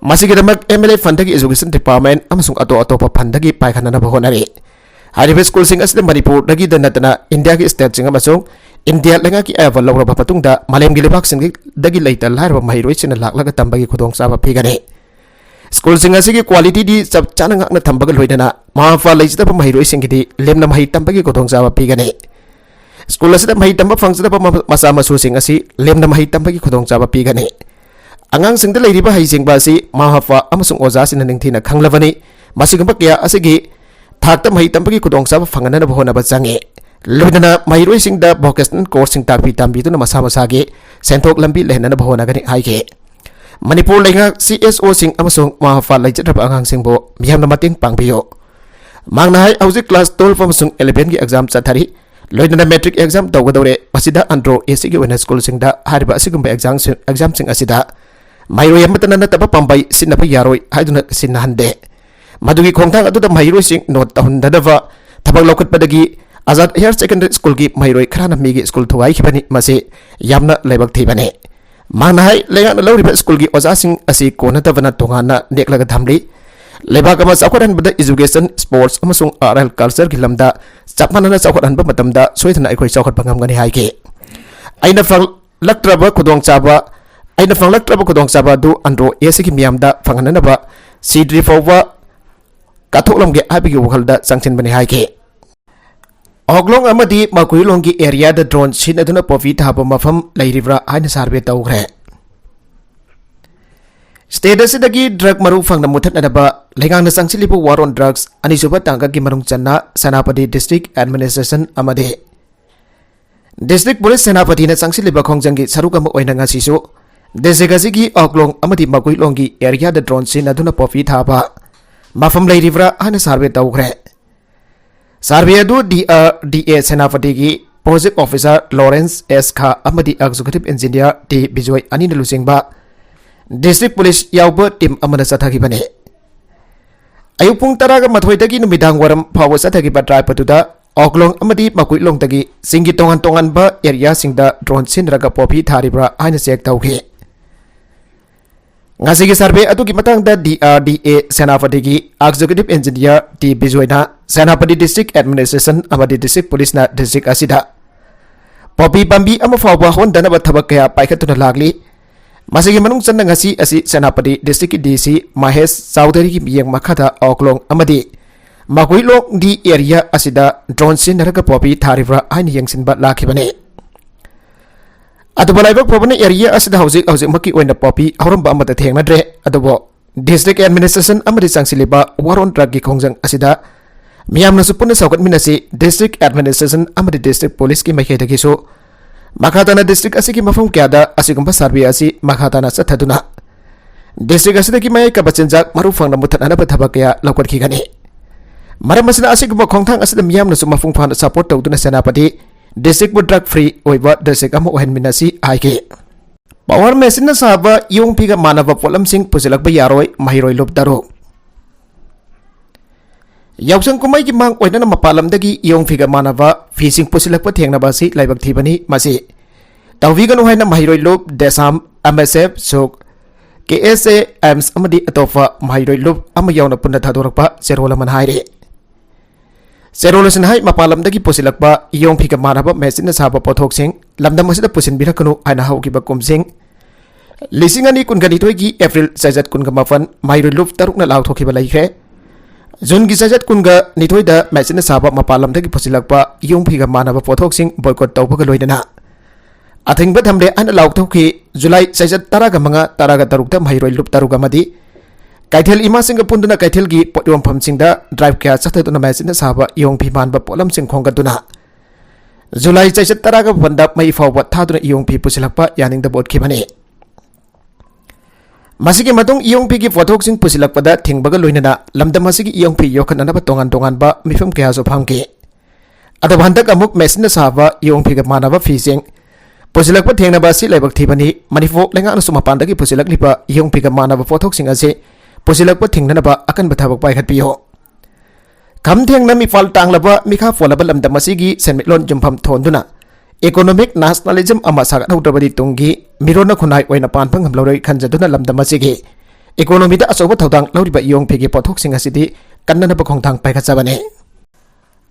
ꯃꯁꯤꯒꯤꯗꯃꯛ ꯑꯦꯝ ꯑꯦꯜ ꯑꯦ ꯐꯟꯗꯒꯤ ꯑꯦꯖꯨꯀꯦꯁꯟ ꯗꯤꯄꯥꯔꯠꯃꯦꯟ ꯑꯃꯁꯨꯡ ꯑꯇꯣꯞ ꯑꯇꯣꯞꯄ ꯐꯟꯗꯒꯤ ꯄꯥꯏꯈꯠꯅꯅꯕ ꯍꯣꯠꯅꯔꯤ꯫ ꯍꯥꯏꯔꯤꯕ ꯁ꯭ꯀꯨꯜꯁꯤꯡ ꯑꯁꯤꯗ ꯃꯅꯤꯄꯨꯔꯗꯒꯤꯗ ꯅꯠꯇꯅ ꯏꯟꯗꯤꯌꯥꯒꯤ ꯁ꯭ꯇꯦꯠꯁꯤꯡ ꯑꯃꯁꯨꯡ ꯏꯟꯗꯤꯌꯥ ꯂꯩꯉꯥꯛꯀꯤ ꯑꯌꯥꯕ ꯂꯧꯔꯕ ꯃꯇꯨꯡꯗ ꯃꯥꯂꯦꯝꯒꯤ ꯂꯩꯕꯥꯛꯁꯤꯡꯗꯒꯤ ꯂꯩꯇ ꯂꯥꯏꯔꯕ ꯃꯍꯩꯔꯣꯏꯁꯤꯡꯅ ꯂꯥꯛꯂꯒ ꯇꯝꯕꯒꯤ ꯈꯨꯗꯣꯡꯆꯥꯕ ꯄꯤꯒꯅꯤ꯫ ꯁ꯭ꯀꯨꯜꯁꯤꯡ ꯑꯁꯤꯒꯤ ꯀ꯭ꯋꯥꯂꯤꯇꯤꯗꯤ ꯆꯞ ꯆꯥꯅ ꯉꯥꯛꯅ ꯊꯝꯕꯒ ꯂꯣꯏꯅꯅ ꯃꯃꯥ ꯃꯄꯥ ꯂꯩꯖꯗꯕ ꯃꯍꯩꯔꯣꯏꯁꯤꯡꯒꯤꯗꯤ ꯂꯦꯝꯅ ꯃꯍꯩ ꯇꯝꯕꯒꯤ ꯈꯨꯗꯣꯡꯆꯥꯕ ꯄꯤꯒꯅꯤ꯫ ꯁ꯭ꯀꯨꯜ ꯑꯁꯤꯗ ꯃꯍꯩ ꯇꯝꯕ ꯐꯪꯖꯗꯕ ꯃ-, ꯃꯆꯥ ꯃꯁꯨꯁꯤꯡ ꯑꯁꯤ ꯂꯦꯝꯅ ꯃꯍꯩ ꯇꯝꯕꯒꯤ ꯈꯨꯗꯣꯡꯆꯥꯕ ꯄꯤꯒꯅꯤ꯫ ꯑꯉꯥꯡꯁꯤꯡꯗ ꯂꯩꯔꯤꯕ ꯍꯩꯁꯤꯡꯕ ꯑꯁꯤ ꯃꯃꯥ ꯃꯄꯥ ꯑꯃꯁꯨꯡ ꯑꯣꯖꯥꯁꯤꯡꯅ ꯅꯤꯡꯊꯤꯅ ꯈꯪꯂꯕꯅꯤ꯫ ꯃꯁꯤꯒꯨꯝꯕ ꯀꯌꯥ ꯑꯁꯤꯒꯤ ꯊꯥꯛꯇ ꯃꯍꯩ ꯇꯝꯕꯒꯤ ꯈꯨꯗꯣꯡꯆꯥꯕ ꯐꯪꯍꯟꯅꯕ ꯍꯣꯠꯅꯕ ꯆꯪꯏ꯫ ꯂꯣꯏꯅꯅ ꯃꯍꯩꯔꯣꯏꯁꯤꯡꯗ vocational courseꯁꯤꯡ ꯇꯥꯛꯄꯤ ꯇꯝꯕꯤꯗꯨꯅ ꯃꯁꯥ ꯃꯁꯥꯒꯤ ꯁꯦꯟꯊꯣꯛ ꯂꯝꯕꯤ ꯂꯩꯍꯟꯅꯕ ꯍꯣꯠꯅꯒꯅꯤ ꯍꯥꯏꯈꯤ꯫ ꯃꯅꯤꯄꯨꯔ ꯂꯩꯉꯥꯛ CSOꯁꯤꯡ ꯑꯃꯁꯨꯡ ꯃꯃꯥ ꯃꯄꯥ ꯂꯩꯖꯗ꯭ꯔꯕ ꯑꯉꯥꯡꯁꯤꯡꯕꯨ ꯃꯤꯌꯥꯝꯅ ꯃꯇꯦꯡ ꯄꯥꯡꯕꯤꯌꯨ꯫ ꯃꯍꯥꯛꯅ ꯍꯥꯏ, ꯍꯧꯖꯤꯛ class twelve ꯑꯃꯁꯨꯡ elevenꯒꯤ exam ꯆꯠꯊꯔꯤ, ꯂꯣꯏꯅꯅ matric exam ꯇꯧꯒꯗꯧꯔꯦ꯫ ꯃꯁꯤꯗ Andro ACꯒꯤ ꯑꯣꯏꯅ ꯁ꯭ꯀꯨꯜꯁꯤꯡꯗ ꯍꯥꯏꯔꯤꯕ ꯑꯁꯤꯒꯨꯝꯕ examꯁꯤꯡ, examꯁꯤꯡ ꯑꯁꯤꯗ ꯃꯍꯩꯔꯣꯏ ꯑꯃꯠꯇꯅ ꯅꯠꯇꯕ ꯄꯥꯝꯕꯩ ꯁꯤꯖꯤꯟꯅꯕ ꯌꯥꯔꯣꯏ ꯍꯥꯏꯗꯨꯅ ꯁꯤꯖꯤꯟꯅꯍꯟꯗꯦ꯫ ꯃꯗꯨꯒꯤ ꯈꯣꯡꯊꯥꯡ ꯑꯗꯨꯗ ꯃꯍꯩꯔꯣꯏꯁꯤꯡ ꯅꯣꯠ ꯇꯧꯍꯟꯗꯅꯕ ꯊꯕꯛ ꯂꯧꯈꯠꯄꯗꯒꯤ ꯑꯖꯥꯗ ꯍꯥꯌꯔ ꯁꯦꯀꯦꯟꯗꯔꯤ ꯁ꯭ꯀꯨꯜꯒꯤ ꯃꯍꯩꯔꯣꯏ ꯈꯔꯅ ꯃꯤꯒꯤ ꯁ꯭ꯀꯨꯜ ꯊꯨꯒꯥꯏꯈꯤꯕꯅꯤ꯫ ꯃꯁꯤ ꯌꯥꯝꯅ ꯂꯥꯏꯕꯛ ꯊꯤꯕꯅꯤ꯫ ꯃꯍꯥꯛꯅ ꯍꯥꯏ, ꯂꯩꯉꯥꯛꯅ ꯂꯧꯔꯤꯕ ꯁ꯭ꯀꯨꯜꯒꯤ ꯑꯣꯖꯥꯁꯤꯡ ꯑꯁꯤ ꯀꯣꯟꯅꯗꯕꯅ ꯇꯣꯉꯥꯟꯅ ꯅꯦꯛꯂꯒ ꯊꯝꯂꯤ꯫ ꯂꯩꯕꯥꯛ ꯑꯃ ꯆꯥꯎꯈꯠꯍꯟꯕꯗ education, sports ꯑꯃꯁꯨꯡ art and cultureꯒꯤ ꯂꯝꯗ ꯆꯞ ꯃꯥꯟꯅꯅ ꯆꯥꯎꯈꯠꯍꯟꯕ ꯃꯇꯝꯗ ꯁꯣꯏꯗꯅ ꯑꯩꯈꯣꯏ ꯆꯥꯎꯈꯠꯄ ꯉꯝꯒꯅꯤ ꯍꯥꯏꯈꯤ꯫ ꯑꯩꯅ ꯐꯪꯂꯛꯇ꯭ꯔꯕ ꯈꯨꯗꯣꯡꯆꯥꯕ, ꯑꯩꯅ ꯐꯪꯂꯛꯇ꯭ꯔꯕ ꯈꯨꯗꯣꯡꯆꯥꯕ ꯑꯗꯨ Andro ACꯒꯤ ꯃꯤꯌꯥꯝꯗ ꯐꯪꯍꯟꯅꯕ ꯁꯤꯗ꯭ꯔꯤ ꯐꯥꯎꯕ ꯀꯠꯊꯣꯛꯂꯝꯒꯦ ꯍꯥꯏꯕꯒꯤ ꯋꯥꯈꯜꯗ ꯆꯪꯁꯤꯟꯕꯅꯤ ꯍꯥꯏꯈꯤ꯫ ꯑꯣꯛꯂꯣꯡ ꯑꯃꯗꯤ ꯃꯀꯨꯏꯂꯣꯡꯒꯤ areaꯗ drone ꯁꯤꯖꯤꯟꯅꯗꯨꯅ poppy ꯊꯥꯕ ꯃꯐꯝ ꯂꯩꯔꯤꯕ꯭ꯔꯥ ꯍꯥꯏꯅ survey ꯇꯧꯈ꯭ꯔꯦ꯫ State ꯑꯁꯤꯗꯒꯤ drug ꯃꯔꯨ ꯐꯪꯅ ꯃꯨꯊꯠꯅꯅꯕ ꯂꯩꯉꯥꯛꯅ ꯆꯪꯁꯤꯜꯂꯤꯕ war on drugs ꯑꯅꯤꯁꯨꯕ ꯇꯥꯡꯀꯛꯀꯤ ꯃꯅꯨꯡ ꯆꯟꯅ ꯁꯦꯅꯥꯄꯇꯤ district administration ꯑꯃꯗꯤ district police ꯁꯦꯅꯥꯄꯇꯤꯅ ꯆꯪꯁꯤꯜꯂꯤꯕ ꯈꯣꯡꯖꯪꯒꯤ ꯁꯔꯨꯛ ꯑꯃ ꯑꯣꯏꯅ ꯉꯁꯤꯁꯨ district ꯑꯁꯤꯒꯤ ꯑꯣꯛꯂꯣꯡ ꯑꯃꯗꯤ ꯃꯀꯨꯏꯂꯣꯡꯒꯤ areaꯗ drone ꯁꯤꯖꯤꯟꯅꯗꯨꯅ poppy ꯊꯥꯕ ꯃꯐꯝ ꯂꯩꯔꯤꯕ꯭ꯔꯥ ꯍꯥꯏꯅ survey ꯇꯧꯈ꯭ꯔꯦ꯫ Survey ꯑꯗꯨ DRDA ꯁꯦꯅꯥꯄꯇꯤꯒꯤ project officer ꯂꯣꯔꯦꯟꯁ ꯑꯦꯁ ꯈꯥ ꯑꯃꯗꯤ executive engineer ꯇꯤ ꯕꯤꯖꯣꯏ ꯑꯅꯤꯅ ꯂꯨꯆꯤꯡꯕ district police ꯌꯥꯎꯕ team ꯑꯃꯅ ꯆꯠꯊꯈꯤꯕꯅꯤ꯫ ꯑꯌꯨꯛ ꯄꯨꯡ ꯇꯔꯥꯒ ꯃꯥꯊꯣꯏꯗꯒꯤ ꯅꯨꯃꯤꯗꯥꯡ ꯋꯥꯏꯔꯝ ꯐꯥꯎꯕ ꯆꯠꯊꯈꯤꯕ drive ꯑꯗꯨꯗ ꯑꯣꯛꯂꯣꯡ ꯑꯃꯗꯤ ꯃꯀꯨꯏꯂꯣꯡꯗꯒꯤ ꯆꯤꯡꯒꯤ ꯇꯣꯉꯥꯟ ꯇꯣꯉꯥꯟꯕ areaꯁꯤꯡꯗ drone ꯁꯤꯖꯤꯟꯅꯔꯒ poppy ꯊꯥꯔꯤꯕ꯭ꯔꯥ ꯍꯥꯏꯅ check ꯇꯧꯈꯤ꯫ ꯉꯁꯤꯒꯤ survey ꯑꯗꯨꯒꯤ ꯃꯇꯥꯡꯗ D R D A ꯁꯦꯅꯥꯄꯇꯤꯒꯤ Executive Engineer T ꯕꯤꯖꯣꯏꯅ ꯁꯦꯅꯥꯄꯇꯤ District Administration ꯑꯃꯗꯤ District Policeꯅ district ꯑꯁꯤꯗ ꯄꯣꯄꯤ ꯄꯥꯝꯕꯤ ꯑꯃ ꯐꯥꯎꯕ ꯍꯧꯍꯟꯗꯅꯕ ꯊꯕꯛ ꯀꯌꯥ ꯄꯥꯏꯈꯠꯇꯨꯅ ꯂꯥꯛꯂꯤ꯫ ꯃꯁꯤꯒꯤ ꯃꯅꯨꯡ ꯆꯟꯅ ꯉꯁꯤ ꯑꯁꯤ ꯁꯦꯅꯥꯄꯇꯤ districtꯀꯤ D C ꯃꯍꯦꯁ ꯆꯧꯙꯔꯤꯒꯤ ꯃꯤꯠꯌꯦꯡ ꯃꯈꯥꯗ ꯑꯣꯛꯂꯣꯡ ꯑꯃꯗꯤ ꯃꯒꯨꯏꯂꯣꯡ D area ꯑꯁꯤꯗ drone ꯁꯤꯖꯤꯟꯅꯔꯒ ꯄꯣꯄꯤ ꯊꯥꯔꯤꯕ꯭ꯔꯥ ꯍꯥꯏꯅ ꯌꯦꯡꯁꯤꯟꯕ ꯂꯥꯛꯈꯤꯕꯅꯤ꯫ ꯑꯗꯨꯕꯨ ꯂꯥꯏꯕꯛ ꯐꯕꯅ area ꯑꯁꯤꯗ ꯍꯧꯖꯤꯛ ꯍꯧꯖꯤꯛꯃꯛꯀꯤ ꯑꯣꯏꯅ ꯄꯣꯄꯤ ꯍꯧꯔꯝꯕ ꯑꯃꯠꯇ ꯊꯦꯡꯅꯗ꯭ꯔꯦ꯫ ꯑꯗꯨꯕꯨ District Administration ꯑꯃꯗꯤ ꯆꯪꯁꯤꯜꯂꯤꯕ War on Drugꯀꯤ ꯈꯣꯡꯖꯪ ꯑꯁꯤꯗ ꯃꯤꯌꯥꯝꯅꯁꯨ ꯄꯨꯟꯅ ꯁꯧꯒꯠꯃꯤꯟꯅꯁꯤ, District Administration ꯑꯃꯗꯤ District Policeꯀꯤ ꯃꯥꯏꯀꯩꯗꯒꯤꯁꯨ ꯃꯈꯥ ꯇꯥꯅ district ꯑꯁꯤꯒꯤ ꯃꯐꯝ ꯀꯌꯥꯗ ꯑꯁꯤꯒꯨꯝꯕ survey ꯑꯁꯤ ꯃꯈꯥ ꯇꯥꯅ ꯆꯠꯊꯗꯨꯅ district ꯑꯁꯤꯗꯒꯤ ꯃꯌꯥꯏ ꯀꯥꯕ ꯆꯤꯟꯖꯥꯛ ꯃꯔꯨ ꯐꯪꯅ ꯃꯨꯠꯊꯠꯅꯅꯕ ꯊꯕꯛ ꯀꯌꯥ ꯂꯧꯈꯠꯈꯤꯒꯅꯤ꯫ ꯃꯔꯝ ꯑꯁꯤꯅ ꯑꯁꯤꯒꯨꯝꯕ ꯈꯣꯡꯊꯥꯡ ꯑꯁꯤꯗ ꯃꯤꯌꯥꯝꯅꯁꯨ ꯃꯄꯨꯡ ꯐꯥꯅ support ꯇꯧꯗꯨꯅ ꯁꯦꯅꯥꯄꯇꯤ districtꯄꯨ drug free ꯑꯣꯏꯕ district ꯑꯃ ꯑꯣꯏꯍꯟꯃꯤꯟꯅꯁꯤ ꯍꯥꯏꯈꯤ꯫ Power machineꯅ ꯁꯥꯕ ꯏꯌꯣꯡꯐꯤꯒ ꯃꯥꯟꯅꯕ ꯄꯣꯠꯂꯝꯁꯤꯡ ꯄꯨꯁꯤꯜꯂꯛꯄ ꯌꯥꯔꯣꯏ, ꯃꯍꯩꯔꯣꯏ ꯂꯨꯞ ꯇꯔꯨꯛ꯫ ꯌꯥꯎꯁꯪ ꯀꯨꯝꯍꯩꯒꯤ ꯃꯥꯡ ꯑꯣꯏꯅꯅ ꯃꯄꯥꯟ ꯂꯝꯗꯒꯤ ꯏꯌꯣꯡꯐꯤꯒ ꯃꯥꯟꯅꯕ ꯐꯤꯁꯤꯡ ꯄꯨꯁꯤꯜꯂꯛꯄ ꯊꯦꯡꯅꯕ ꯑꯁꯤ ꯂꯥꯏꯕꯛ ꯊꯤꯕꯅꯤ꯫ ꯃꯁꯤ ꯇꯧꯕꯤꯒꯅꯨ ꯍꯥꯏꯅ ꯃꯍꯩꯔꯣꯏ ꯂꯨꯞ ꯗꯦꯁꯥꯝ, M S F, ꯁꯨꯛ, K S A, ꯑꯦꯝꯁ ꯑꯃꯗꯤ ꯑꯇꯣꯞꯄ ꯃꯍꯩꯔꯣꯏ ꯂꯨꯞ ꯑꯃ ꯌꯥꯎꯅ ꯄꯨꯟꯅ ꯊꯥꯗꯣꯔꯛꯄ ꯆꯦꯔꯣꯜ ꯑꯃꯅ ꯍꯥꯏꯔꯤ꯫ ꯆꯦꯔꯣꯜ ꯑꯁꯤꯅ ꯍꯥꯏ, ꯃꯄꯥꯟ ꯂꯝꯗꯒꯤ ꯄꯨꯁꯤꯜꯂꯛꯄ ꯏꯌꯣꯡꯐꯤꯒ ꯃꯥꯟꯅꯕ machineꯅ ꯁꯥꯕ ꯄꯣꯠꯊꯣꯛꯁꯤꯡ ꯂꯝꯗꯝ ꯑꯁꯤꯗ ꯄꯨꯁꯤꯟꯕꯤꯔꯛꯀꯅꯨ ꯍꯥꯏꯅ ꯍꯧꯈꯤꯕ ꯀꯨꯝꯁꯤꯡ ꯂꯤꯁꯤꯡ ꯑꯅꯤ ꯀꯨꯟꯒꯅꯤꯊꯣꯏꯒꯤ April ꯆꯩꯆꯠ ꯀꯨꯟꯒ ꯃꯥꯄꯟ ꯃꯍꯩꯔꯣꯏ ꯂꯨꯞ ꯇꯔꯨꯛꯅ ꯂꯥꯎꯊꯣꯛꯈꯤꯕ ꯂꯩꯈ꯭ꯔꯦ꯫ ꯖꯨꯟꯒꯤ ꯆꯩꯆꯠ ꯀꯨꯟꯒ ꯅꯤꯊꯣꯏꯗ machineꯅ ꯁꯥꯕ ꯃꯄꯥꯟ ꯂꯝꯗꯒꯤ ꯄꯨꯁꯤꯜꯂꯛꯄ ꯏꯌꯣꯡꯐꯤꯒ ꯃꯥꯟꯅꯕ ꯄꯣꯠꯊꯣꯛꯁꯤꯡ boycott ꯇꯧꯕꯒ ꯂꯣꯏꯅꯅ ꯑꯊꯤꯡꯕ ꯊꯝꯂꯦ ꯍꯥꯏꯅ ꯂꯥꯎꯊꯣꯛꯈꯤ꯫ ꯖꯨꯂꯥꯏ ꯆꯩꯆꯠ ꯇꯔꯥꯒ ꯃꯉꯥ, ꯇꯔꯥꯒ ꯇꯔꯨꯛꯇ ꯃꯍꯩꯔꯣꯏ ꯂꯨꯞ ꯇꯔꯨꯛ ꯑꯃꯗꯤ ꯀꯩꯊꯦꯜ ꯏꯃꯥꯁꯤꯡꯒ ꯄꯨꯟꯗꯨꯅ ꯀꯩꯊꯦꯜꯒꯤ ꯄꯣꯠ ꯌꯣꯟꯐꯝꯁꯤꯡꯗ drive ꯀꯌꯥ ꯆꯠꯊꯗꯨꯅ machineꯅ ꯁꯥꯕ ꯏꯌꯣꯡꯐꯤ ꯃꯥꯟꯕ ꯄꯣꯠꯂꯝꯁꯤꯡ ꯈꯣꯝꯒꯠꯇꯨꯅ ꯖꯨꯂꯥꯏ ꯆꯩꯆꯠ ꯇꯔꯥꯒ ꯃꯥꯄꯟꯗ ꯃꯩ ꯐꯥꯎꯕ ꯊꯥꯗꯨꯅ ꯏꯌꯣꯡꯐꯤ ꯄꯨꯁꯤꯜꯂꯛꯄ ꯌꯥꯅꯤꯡꯗꯕ ꯎꯠꯈꯤꯕꯅꯤ꯫ ꯃꯁꯤꯒꯤ ꯃꯇꯨꯡ ꯏꯌꯣꯡꯐꯤꯒꯤ ꯄꯣꯠꯊꯣꯛꯁꯤꯡ ꯄꯨꯁꯤꯜꯂꯛꯄꯗ ꯊꯤꯡꯕꯒ ꯂꯣꯏꯅꯅ ꯂꯝꯗꯝ ꯑꯁꯤꯒꯤ ꯏꯌꯣꯡꯐꯤ ꯌꯣꯛꯈꯠꯅꯅꯕ ꯇꯣꯉꯥꯟ ꯇꯣꯉꯥꯟꯕ ꯃꯤꯐꯝ ꯀꯌꯥꯁꯨ ꯐꯝꯈꯤ꯫ ꯑꯗꯨꯕꯨ ꯍꯟꯗꯛ ꯑꯃꯨꯛ machineꯅ ꯁꯥꯕ ꯏꯌꯣꯡꯐꯤꯒ ꯃꯥꯟꯅꯕ ꯐꯤꯁꯤꯡ ꯄꯨꯁꯤꯜꯂꯛꯄ ꯊꯦꯡꯅꯕ ꯑꯁꯤ ꯂꯥꯏꯕꯛ ꯊꯤꯕꯅꯤ꯫ ꯃꯅꯤꯄꯨꯔ ꯂꯩꯉꯥꯛꯅꯁꯨ ꯃꯄꯥꯟꯗꯒꯤ ꯄꯨꯁꯤꯜꯂꯛꯂꯤꯕ ꯏꯌꯣꯡꯐꯤꯒ ꯃꯥꯟꯅꯕ ꯄꯣꯠꯊꯣꯛꯁꯤꯡ ꯑꯁꯤ ꯄꯨꯁꯤꯜꯂꯛꯄ ꯊꯤꯡꯅꯅꯕ ꯑꯀꯟꯕ ꯊꯕꯛ ꯄꯥꯏꯈꯠꯄꯤꯌꯨ꯫ ꯈꯝ ꯊꯦꯡꯅ ꯃꯤꯄꯥꯜ ꯇꯥꯡꯂꯕ ꯃꯤꯈꯥ ꯄꯣꯜꯂꯕ ꯂꯝꯗꯝ ꯑꯁꯤꯒꯤ ꯁꯦꯟꯃꯤꯠꯂꯣꯟ ꯌꯨꯝꯐꯝ ꯊꯣꯟꯗꯨꯅ Economic nationalism ꯑꯃ ꯁꯥꯒꯠꯍꯧꯗ꯭ꯔꯕꯗꯤ ꯇꯨꯡꯒꯤ ꯃꯤꯔꯣꯟꯅ ꯈꯨꯟꯅꯥꯏ ꯑꯣꯏꯅ ꯄꯥꯟꯕ ꯉꯝꯂꯔꯣꯏ ꯈꯟꯖꯗꯨꯅ ꯂꯝꯗꯝ ꯑꯁꯤꯒꯤ economy ꯗ ꯑꯆꯧꯕ ꯊꯧꯗꯥꯡ ꯂꯧꯔꯤꯕ ꯏꯌꯣꯡ ꯐꯤꯒꯤ ꯄꯣꯠꯊꯣꯛꯁꯤꯡ ꯑꯁꯤꯗꯤ ꯀꯟꯅꯅꯕ ꯈꯣꯡꯊꯥꯡ ꯄꯥꯏꯈꯠꯆꯕꯅꯤ꯫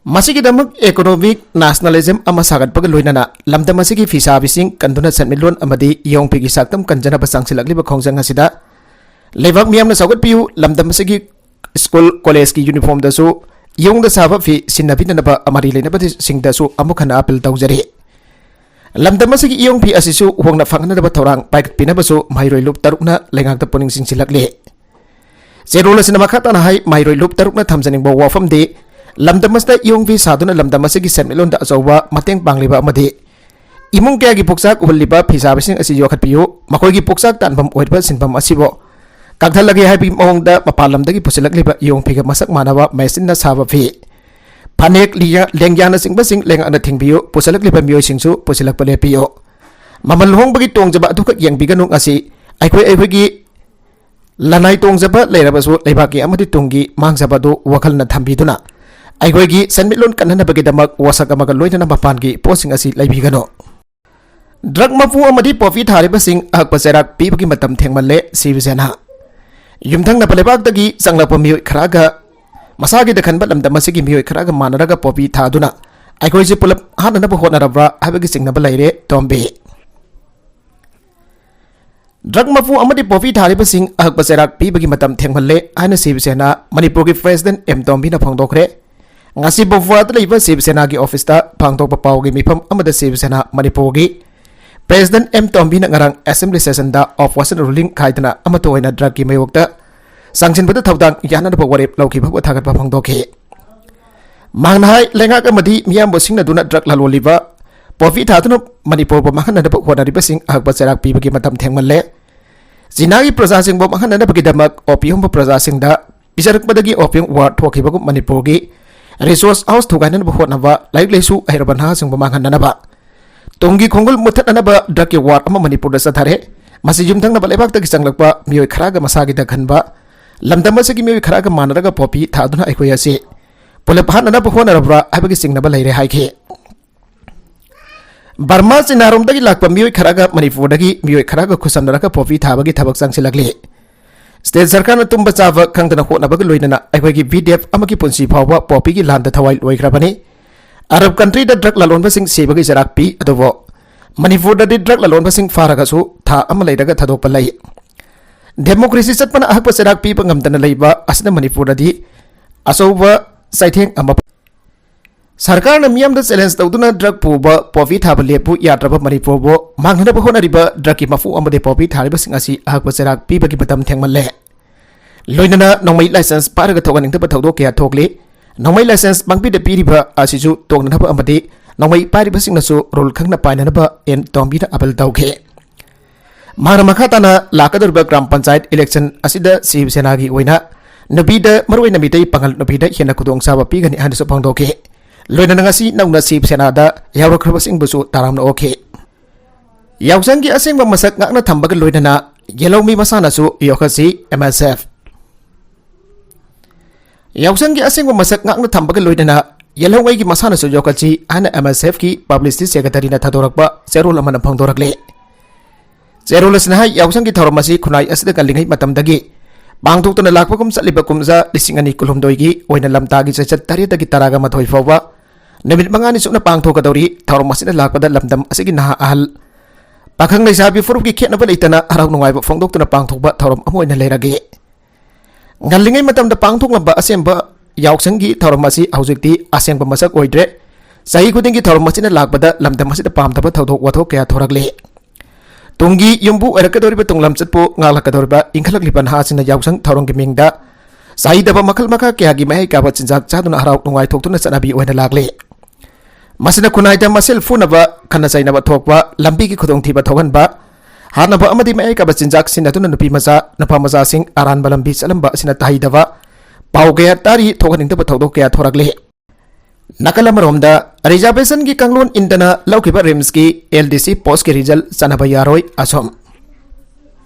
ꯃꯁꯤꯒꯤꯗꯃꯛ economic nationalism ꯑꯃ ꯁꯥꯒꯠꯄꯒ ꯂꯣꯏꯅꯅ ꯂꯝꯗꯝ ꯑꯁꯤꯒꯤ ꯐꯤꯁꯥꯕꯤꯁꯤꯡ ꯀꯟꯗꯨꯅ ꯁꯦꯟꯃꯤꯠꯂꯣꯟ ꯑꯃꯗꯤ ꯏꯌꯣꯡ ꯐꯤꯒꯤ ꯁꯛꯇꯝ ꯀꯟꯖꯅꯕ ꯆꯪꯁꯤꯜꯂꯛꯂꯤꯕ ꯈꯣꯡꯖꯪ ꯑꯁꯤꯗ ꯂꯩꯕꯥꯛ ꯃꯤꯌꯥꯝꯅ ꯁꯧꯒꯠꯄꯤꯌꯨ, ꯂꯝꯗꯝ ꯑꯁꯤꯒꯤ school, college ꯀꯤ uniform ꯗꯁꯨ ꯏꯌꯣꯡꯗ ꯁꯥꯕ ꯐꯤ ꯁꯤꯟꯅꯕꯤꯗꯅꯕ ꯃꯔꯤ ꯂꯩꯅꯕꯁꯤꯡꯗꯁꯨ ꯑꯃꯨꯛ ꯍꯟꯅ appeal ꯇꯧꯖꯔꯤ꯫ ꯂꯝꯗꯝ ꯑꯁꯤꯒꯤ ꯏꯌꯣꯡ ꯐꯤ ꯑꯁꯤꯁꯨ ꯍꯣꯡꯅ ꯐꯪꯍꯟꯅꯕ ꯊꯧꯔꯥꯡ ꯄꯥꯏꯈꯠꯄꯤꯅꯕꯁꯨ ꯃꯍꯩꯔꯣꯏ ꯂꯨꯞ ꯇꯔꯨꯛꯅ ꯂꯩꯉꯥꯛꯇ ꯄꯨꯛꯅꯤꯡ ꯆꯤꯡꯁꯤꯜꯂꯛꯂꯤ꯫ ꯆꯦꯔꯣꯜ ꯑꯁꯤꯅ ꯃꯈꯥ ꯇꯥꯅ ꯍꯥꯏ, ꯃꯍꯩꯔꯣꯏ ꯂꯨꯞ ꯇꯔꯨꯛꯅ ꯊꯝꯖꯅꯤꯡꯕ ꯋꯥꯐꯝꯗꯤ, ꯂꯝꯗꯝ ꯑꯁꯤꯗ ꯏꯌꯣꯡ ꯐꯤ ꯁꯥꯗꯨꯅ ꯂꯝꯗꯝ ꯑꯁꯤꯒꯤ ꯁꯦꯟꯃꯤꯠꯂꯣꯟꯗ ꯑꯆꯧꯕ ꯃꯇꯦꯡ ꯄꯥꯡꯂꯤꯕ ꯑꯃꯗꯤ ꯏꯃꯨꯡ ꯀꯌꯥꯒꯤ ꯄꯨꯛꯆꯥꯛ ꯎꯍꯜꯂꯤꯕ ꯐꯤꯁꯥꯕꯁꯤꯡ ꯑꯁꯤ ꯌꯣꯛꯈꯠꯄꯤꯌꯨ, ꯃꯈꯣꯏꯒꯤ ꯄꯨꯛꯆꯥꯛ ꯇꯥꯟꯐꯝ ꯑꯣꯏꯔꯤꯕ ꯁꯤꯟꯐꯝ ꯑꯁꯤꯕꯨ ꯀꯛꯊꯠꯂꯒꯦ ꯍꯥꯏꯕꯒꯤ ꯃꯑꯣꯡꯗ ꯃꯄꯥꯟ ꯂꯝꯗꯒꯤ ꯄꯨꯁꯤꯜꯂꯛꯂꯤꯕ ꯏꯌꯣꯡ ꯐꯤꯒ ꯃꯁꯛ ꯃꯥꯟꯅꯕ ꯃꯦꯆꯤꯟꯅ ꯁꯥꯕ ꯐꯤ, ꯐꯅꯦꯛ, ꯂꯤꯌꯥ-, ꯂꯦꯡꯌꯥꯅꯆꯤꯡꯕꯁꯤꯡ ꯂꯩꯉꯥꯛꯅ ꯊꯤꯡꯕꯤꯌꯨ, ꯄꯨꯁꯤꯜꯂꯛꯂꯤꯕ ꯃꯤꯑꯣꯏꯁꯤꯡꯁꯨ ꯄꯨꯁꯤꯜꯂꯛꯄ ꯂꯦꯞꯄꯤꯌꯨ꯫ ꯃꯃꯜ ꯍꯣꯡꯕꯒꯤ ꯇꯣꯡꯖꯕ ꯑꯗꯨꯈꯛ ꯌꯦꯡꯕꯤꯒꯅꯨ, ꯉꯁꯤ ꯑꯩꯈꯣꯏ ꯑꯩꯈꯣꯏꯒꯤ ꯂꯅꯥꯏ ꯇꯣꯡꯖꯕ ꯂꯩꯔꯕꯁꯨ ꯂꯩꯕꯥꯛꯀꯤ ꯑꯃꯗꯤ ꯇꯨꯡꯒꯤ ꯃꯥꯡꯖꯕ ꯑꯗꯨ ꯋꯥꯈꯜꯅ ꯊꯝꯕꯤꯗꯨꯅ ꯑꯩꯈꯣꯏꯒꯤ ꯁꯦꯟꯃꯤꯠꯂꯣꯟ ꯀꯟꯅꯅꯕꯒꯤꯗꯃꯛ ꯋꯥꯁꯛ ꯑꯃꯒ ꯂꯣꯏꯅꯅ ꯃꯄꯥꯟꯒꯤ ꯄꯣꯠꯁꯤꯡ ꯑꯁꯤ ꯂꯩꯕꯤꯒꯅꯨ꯫ Drug ꯃꯄꯨ ꯑꯃꯗꯤ poppy ꯊꯥꯔꯤꯕꯁꯤꯡ ꯑꯍꯛꯄ ꯆꯩꯔꯥꯛ ꯄꯤꯕꯒꯤ ꯃꯇꯝ ꯊꯦꯡꯃꯜꯂꯦ, ꯁꯤꯕ ꯁꯦꯅꯥ꯫ ꯌꯨꯝꯊꯪꯅꯕ ꯂꯩꯕꯥꯛꯇꯒꯤ ꯆꯪꯂꯛꯄ ꯃꯤꯑꯣꯏ ꯈꯔꯒ ꯃꯁꯥꯒꯤꯗ ꯈꯟꯕ ꯂꯝꯗꯝ ꯑꯁꯤꯒꯤ ꯃꯤꯑꯣꯏ ꯈꯔꯒ ꯃꯥꯟꯅꯔꯒ poppy ꯊꯥꯗꯨꯅ ꯑꯩꯈꯣꯏꯁꯦ ꯄꯨꯂꯞ ꯍꯥꯠꯅꯅꯕ ꯍꯣꯠꯅꯔꯕ꯭ꯔꯥ ꯍꯥꯏꯕꯒꯤ ꯆꯤꯡꯅꯕ ꯂꯩꯔꯦ, ꯇꯣꯝꯕꯤ꯫ Drug ꯃꯄꯨ ꯑꯃꯗꯤ poppy ꯊꯥꯔꯤꯕꯁꯤꯡ ꯑꯍꯛꯄ ꯆꯩꯔꯥꯛ ꯄꯤꯕꯒꯤ ꯃꯇꯝ ꯊꯦꯡꯃꯜꯂꯦ ꯍꯥꯏꯅ ꯁꯤꯕ ꯁꯦꯅꯥ ꯃꯅꯤꯄꯨꯔꯒꯤ President ꯑꯦꯝ ꯇꯣꯝꯕꯤꯅ ꯐꯣꯡꯗꯣꯛꯈ꯭ꯔꯦ꯫ ꯉꯁꯤ ꯕꯣꯐꯥꯗ ꯂꯩꯕ ꯁꯤꯕ ꯁꯦꯅꯥꯒꯤ office ꯇ ꯐꯣꯡꯗꯣꯛꯄ ꯄꯥꯎꯒꯤ ꯃꯤꯐꯝ ꯑꯃꯗ ꯁꯤꯕ ꯁꯦꯅꯥ ꯃꯅꯤꯄꯨꯔꯒꯤ President ꯑꯦꯝ ꯇꯣꯝꯕꯤꯅ ꯉꯔꯥꯡ assembly session ꯗ opposition ruling ꯈꯥꯏꯗꯅ ꯑꯃꯠꯇ ꯑꯣꯏꯅ drug ꯀꯤ ꯃꯥꯌꯣꯛꯇ ꯆꯪꯁꯤꯟꯕꯗ ꯊꯧꯗꯥꯡ ꯌꯥꯅꯅꯕ ꯋꯥꯔꯦꯞ ꯂꯧꯈꯤꯕꯕꯨ ꯊꯥꯒꯠꯄ ꯐꯣꯡꯗꯣꯛꯈꯤ꯫ ꯃꯍꯥꯛꯅ ꯍꯥꯏ, ꯂꯩꯉꯥꯛ ꯑꯃꯗꯤ ꯃꯤꯌꯥꯝꯕꯨ ꯁꯤꯡꯅꯗꯨꯅ drug ꯂꯂꯣꯜꯂꯤꯕ poppy ꯊꯥꯗꯨꯅ ꯃꯅꯤꯄꯨꯔꯕꯨ ꯃꯥꯡꯍꯟꯅꯅꯕ ꯍꯣꯠꯅꯔꯤꯕꯁꯤꯡ ꯑꯍꯛꯄ ꯆꯩꯔꯥꯛ ꯄꯤꯕꯒꯤ ꯃꯇꯝ ꯊꯦꯡꯃꯜꯂꯦ꯫ ꯆꯤꯅꯥꯒꯤ ꯄ꯭ꯔꯖꯥꯁꯤꯡꯕꯨ ꯃꯥꯡꯍꯟꯅꯅꯕꯒꯤꯗꯃꯛ opium ꯍꯨꯝꯕ ꯄ꯭ꯔꯖꯥꯁꯤꯡꯗ ꯄꯤꯖꯔꯛꯄꯗꯒꯤ opium war ꯊꯣꯛꯈꯤꯕꯒꯨꯝ ꯃꯅꯤꯄꯨꯔꯒꯤ resource house ꯊꯨꯒꯥꯏꯅꯅꯕ ꯍꯣꯠꯅꯕ, ꯂꯥꯏꯔꯤꯛ ꯂꯥꯏꯁꯨ ꯍꯩꯔꯕ ꯅꯍꯥꯁꯤꯡꯕꯨ ꯃꯥꯡꯍꯟꯅꯅꯕ, ꯇꯨꯡꯒꯤ ꯈꯣꯡꯒꯨꯜ ꯃꯨꯠꯊꯠꯅꯅꯕ drug ꯀꯤ war ꯑꯃ ꯃꯅꯤꯄꯨꯔꯗ ꯆꯠꯊꯔꯦ꯫ ꯃꯁꯤ ꯌꯨꯝꯊꯪꯅꯕ ꯂꯩꯕꯥꯛꯇꯒꯤ ꯆꯪꯂꯛꯄ ꯃꯤꯑꯣꯏ ꯈꯔꯒ ꯃꯁꯥꯒꯤꯗ ꯈꯟꯕ ꯂꯝꯗꯝ ꯑꯁꯤꯒꯤ ꯃꯤꯑꯣꯏ ꯈꯔꯒ ꯃꯥꯟꯅꯔꯒ poppy ꯊꯥꯗꯨꯅ ꯑꯩꯈꯣꯏ ꯑꯁꯤ ꯄꯨꯂꯞ ꯍꯥꯠꯅꯅꯕ ꯍꯣꯠꯅꯔꯕ꯭ꯔꯥ ꯍꯥꯏꯕꯒꯤ ꯆꯤꯡꯅꯕ ꯂꯩꯔꯦ ꯍꯥꯏꯈꯤ꯫ ꯕꯔꯃꯥ ꯆꯤꯅꯥꯔꯣꯝꯗꯒꯤ ꯂꯥꯛꯄ ꯃꯤꯑꯣꯏ ꯈꯔꯒ ꯃꯅꯤꯄꯨꯔꯗꯒꯤ ꯃꯤꯑꯣꯏ ꯈꯔꯒ ꯈꯨꯠꯁꯝꯅꯔꯒ ꯄꯣꯄꯤ ꯊꯥꯕꯒꯤ ꯊꯕꯛ ꯆꯪꯁꯤꯜꯂꯛꯂꯤ꯫ ꯁ꯭ꯇꯦꯠ ꯁꯔꯀꯥꯔꯅ ꯇꯨꯝꯕ ꯆꯥꯕ ꯈꯪꯗꯅ ꯍꯣꯠꯅꯕꯒ ꯂꯣꯏꯅꯅ ꯑꯩꯈꯣꯏꯒꯤ ꯚꯤꯗꯤꯑꯦꯐ ꯑꯃꯒꯤ ꯄꯨꯟꯁꯤ ꯐꯥꯎꯕ ꯄꯣꯄꯤꯒꯤ ꯂꯥꯟꯗ ꯊꯋꯥꯏ ꯂꯣꯏꯈ꯭ꯔꯕꯅꯤ꯫ ꯑꯔꯕ ꯀꯟꯇ꯭ꯔꯤꯗ ꯗ꯭ꯔꯒ ꯂꯂꯣꯟꯕꯁꯤꯡ ꯁꯤꯕꯒꯤ ꯆꯩꯔꯥꯛ ꯄꯤ, ꯑꯗꯨꯕꯨ ꯃꯅꯤꯄꯨꯔꯗꯗꯤ ꯗ꯭ꯔꯒ ꯂꯂꯣꯟꯕꯁꯤꯡ ꯐꯥꯔꯒꯁꯨ ꯊꯥ ꯑꯃ ꯂꯩꯔꯒ ꯊꯥꯗꯣꯛꯄ ꯂꯩ꯫ ꯗꯦꯃꯣꯀ꯭ꯔꯦꯁꯤ ꯆꯠꯄꯅ ꯑꯍꯛꯄ ꯆꯩꯔꯥꯛ ꯄꯤꯕ ꯉꯝꯗꯅ ꯂꯩꯕ ꯑꯁꯤꯅ ꯃꯅꯤꯄꯨꯔꯗꯗꯤ ꯑꯆꯧꯕ ꯆꯩꯊꯦꯡ ꯑꯃ꯫ ꯁꯔꯀꯥꯔꯅ ꯃꯤꯌꯥꯝꯗ ꯆꯦꯂꯦꯟꯖ ꯇꯧꯗꯨꯅ ꯗ꯭ꯔꯒ ꯄꯨꯕ, ꯄꯣꯄꯤ ꯊꯥꯕ ꯂꯦꯞꯄꯨ ꯌꯥꯗ꯭ꯔꯕ ꯃꯅꯤꯄꯨꯔꯕꯨ ꯃꯥꯡꯍꯟꯅꯕ ꯍꯣꯠꯅꯔꯤꯕ ꯗ꯭ꯔꯒꯀꯤ ꯃꯄꯨ ꯑꯃꯗꯤ ꯄꯣꯄꯤ ꯊꯥꯔꯤꯕꯁꯤꯡ ꯑꯁꯤ ꯑꯍꯛꯄ ꯆꯩꯔꯥꯛ ꯄꯤꯕꯒꯤ ꯃꯇꯝ ꯊꯦꯡꯃꯜꯂꯦ꯫ ꯂꯣꯏꯅꯅ ꯅꯣꯡꯃꯩ ꯂꯥꯏꯁꯦꯟꯁ ꯄꯥꯏꯔꯒ ꯊꯣꯛꯍꯟꯅꯤꯡꯗꯕ ꯊꯧꯗꯣꯛ ꯀꯌꯥ ꯊꯣꯛꯂꯤ꯫ ꯅꯣꯡꯃꯩ ꯂꯥꯏꯁꯦꯟꯁ ꯄꯥꯡꯕꯤꯗ ꯄꯤꯔꯤꯕ ꯑꯁꯤꯁꯨ ꯇꯣꯛꯅꯅꯕ ꯑꯃꯗꯤ ꯅꯣꯡꯃꯩ ꯄꯥꯏꯔꯤꯕꯁꯤꯡꯅꯁꯨ ꯔꯨꯜ ꯈꯪꯅ ꯄꯥꯏꯅꯅꯕ ꯑꯦꯟ ꯇꯣꯝꯕꯤꯅ ꯑꯥꯄꯤꯜ ꯇꯧꯈꯤ꯫ ꯃꯍꯥꯛꯅ ꯃꯈꯥ ꯇꯥꯅ ꯂꯥꯛꯀꯗꯧꯔꯤꯕ ꯒ꯭ꯔꯥꯝ ꯄꯟꯆꯥꯌꯠ ꯏꯂꯦꯛꯁꯟ ꯑꯁꯤꯗ ꯁꯤꯕ ꯁꯦꯅꯥꯒꯤ ꯑꯣꯏꯅ ꯅꯨꯄꯤꯗ, ꯃꯔꯨꯑꯣꯏꯅ ꯃꯤꯇꯩ ꯄꯥꯉꯜ ꯅꯨꯄꯤꯗ ꯍꯦꯟꯅ ꯈꯨꯗꯣꯡꯆꯥꯕ ꯄꯤꯒꯅꯤ ꯍꯥꯏꯅꯁꯨ ꯐꯣꯡꯗꯣꯛꯈꯤ꯫ ꯂꯣꯏꯅꯅ ꯉꯁꯤ ꯅꯧꯅ ꯁꯤꯕ ꯁꯦꯅꯥꯗ ꯌꯥꯎꯔꯛꯈ꯭ꯔꯕꯁꯤꯡꯕꯨꯁꯨ ꯇꯔꯥꯝꯅ ꯑꯣꯛꯈꯤ꯫ ꯌꯥꯎꯁꯪꯒꯤ ꯑꯁꯦꯡꯕ ꯃꯁꯛ ꯉꯥꯛꯅ ꯊꯝꯕꯒ ꯂꯣꯏꯅꯅ ꯌꯦꯜꯍꯧꯃꯤ ꯃꯁꯥꯟꯅꯁꯨ ꯌꯣꯛꯈꯠꯁꯤ, ꯑꯦꯝ ꯑꯦꯁ ꯑꯦꯐ꯫ ꯌꯥꯎꯁꯪꯒꯤ ꯑꯁꯦꯡꯕ ꯃꯁꯛ ꯉꯥꯛꯅ ꯊꯝꯕꯒ ꯂꯣꯏꯅꯅ ꯌꯦꯜꯍꯧꯉꯩꯒꯤ ꯃꯁꯥꯟꯅꯁꯨ ꯌꯣꯛꯈꯠꯁꯤ ꯍꯥꯏꯅ ꯑꯦꯝ ꯑꯦꯁ ꯑꯦꯐꯀꯤ ꯄꯕ꯭ꯂꯤꯁꯤꯇꯤ ꯁꯦꯀ꯭ꯔꯦꯇꯔꯤꯅ ꯊꯥꯗꯣꯔꯛꯄ ꯆꯦꯔꯣꯜ ꯑꯃꯅ ꯐꯣꯡꯗꯣꯔꯛꯂꯤ꯫ ꯆꯦꯔꯣꯜ ꯑꯁꯤꯅ ꯍꯥꯏ, ꯌꯥꯎꯁꯪꯒꯤ ꯊꯧꯔꯝ ꯑꯁꯤ ꯈꯨꯟꯅꯥꯏ ꯑꯁꯤꯗ ꯉꯜꯂꯤꯉꯩ ꯃꯇꯝꯗꯒꯤ ꯄꯥꯡꯊꯣꯛꯇꯨꯅ ꯂꯥꯛꯄꯒꯨꯝ ꯆꯠꯂꯤꯕ ꯀꯨꯝꯖꯥ ꯂꯤꯁꯤꯡ ꯑꯅꯤ ꯀꯨꯟꯍꯨꯝꯗꯣꯏꯒꯤ ꯑꯣꯏꯅ ꯂꯝꯇꯥꯒꯤ ꯆꯩꯆꯠ ꯇꯔꯦꯠꯇꯒꯤ ꯇꯔꯥꯒ ꯃꯥꯊꯣꯏ ꯐꯥꯎꯕ ꯅꯨꯃꯤꯠ ꯃꯉꯥꯅꯤ ꯆꯨꯞꯅ ꯄꯥꯡꯊꯣꯛꯀꯗꯧꯔꯤ꯫ ꯊꯧꯔꯝ ꯑꯁꯤꯗ ꯂꯥꯛꯄꯗ ꯂꯝꯗꯝ ꯑꯁꯤꯒꯤ ꯅꯍꯥ ꯑꯍꯜ, ꯄꯥꯈꯪ ꯂꯩꯁꯥꯕꯤ ꯐꯨꯔꯨꯞꯀꯤ ꯈꯦꯠꯅꯕ ꯂꯩꯇꯅ ꯍꯔꯥꯎ ꯅꯨꯡꯉꯥꯏꯕ ꯐꯣꯡꯗꯣꯛꯇꯨꯅ ꯄꯥꯡꯊꯣꯛꯄ ꯊꯧꯔꯝ ꯑꯃ ꯑꯣꯏꯅ ꯂꯩꯔꯒꯦ꯫ ꯉꯜꯂꯤꯉꯩ ꯃꯇꯝꯗ ꯄꯥꯡꯊꯣꯛꯂꯝꯕ ꯑꯁꯦꯡꯕ ꯌꯥꯎꯁꯪꯒꯤ ꯊꯧꯔꯝ ꯑꯁꯤ ꯍꯧꯖꯤꯛꯇꯤ ꯑꯁꯦꯡꯕ ꯃꯁꯛ ꯑꯣꯏꯗ꯭ꯔꯦ꯫ ꯆꯍꯤ ꯈꯨꯗꯤꯡꯒꯤ ꯊꯧꯔꯝ ꯑꯁꯤꯅ ꯂꯥꯛꯄꯗ ꯂꯝꯗꯝ ꯑꯁꯤꯗ ꯄꯥꯝꯗꯕ ꯊꯧꯗꯣꯛ ꯋꯥꯊꯣꯛ ꯀꯌꯥ ꯊꯣꯔꯛꯂꯤ꯫ ꯇꯨꯡꯒꯤ ꯌꯨꯝꯕꯨ ꯑꯣꯏꯔꯛꯀꯗꯧꯔꯤꯕ ꯇꯨꯡꯂꯝꯆꯠꯄꯨ ꯉꯥꯛꯂꯛꯀꯗꯧꯔꯤꯕ ꯏꯟꯈꯠꯂꯛꯂꯤꯕ ꯅꯍꯥꯁꯤꯡꯅ ꯌꯥꯎꯁꯪ ꯊꯧꯔꯝꯒꯤ ꯃꯤꯡꯗ ꯆꯥꯏꯗꯕ ꯃꯈꯜ ꯃꯈꯥ ꯀꯌꯥꯒꯤ ꯃꯍꯩ ꯀꯥꯕ ꯆꯤꯟꯖꯥꯛ ꯆꯥꯗꯨꯅ ꯍꯔꯥꯎ ꯅꯨꯡꯉꯥꯏꯊꯣꯛꯇꯨꯅ ꯆꯠꯅꯕꯤ ꯑꯣꯏꯅ ꯂꯥꯛꯂꯤ꯫ ꯃꯁꯤꯅ ꯈꯨꯟꯅꯥꯏꯗ ꯃꯁꯦꯜ ꯐꯨꯅꯕ, ꯈꯠꯅ ꯆꯩꯅꯕ ꯊꯣꯛꯄ, ꯂꯝꯕꯤꯒꯤ ꯈꯨꯗꯣꯡꯊꯤꯕ ꯊꯣꯛꯍꯟꯕ, ꯍꯥꯠꯅꯕ ꯑꯃꯗꯤ ꯃꯌꯥꯏ ꯀꯥꯕ ꯆꯤꯟꯖꯥꯛ ꯁꯤꯖꯤꯟꯅꯗꯨꯅ ꯅꯨꯄꯤ ꯃꯆꯥ, ꯅꯨꯄꯥ ꯃꯆꯥꯁꯤꯡ ꯑꯔꯥꯟꯕ ꯂꯝꯕꯤ ꯆꯠꯂꯝꯕ ꯑꯁꯤꯅ ꯇꯥꯍꯩꯗꯕ ꯄꯥꯎ ꯀꯌꯥ ꯇꯥꯔꯤ꯫ ꯊꯣꯛꯍꯟꯅꯤꯡꯗꯕ ꯊꯧꯗꯣꯛ ꯀꯌꯥ ꯊꯣꯔꯛꯂꯤ꯫ ꯅꯥꯀꯜ ꯑꯃꯔꯣꯝꯗ, ꯔꯤꯖꯥꯔꯕꯦꯁꯟꯒꯤ ꯀꯥꯡꯂꯣꯟ ꯏꯟꯗꯅ ꯂꯧꯈꯤꯕ ꯔꯤꯝꯁꯀꯤ ꯑꯦꯜ ꯗꯤ ꯁꯤ ꯄꯣꯁꯀꯤ ꯔꯤꯖꯜ ꯆꯥꯟꯅꯕ ꯌꯥꯔꯣꯏ ꯑꯁꯣꯝ꯫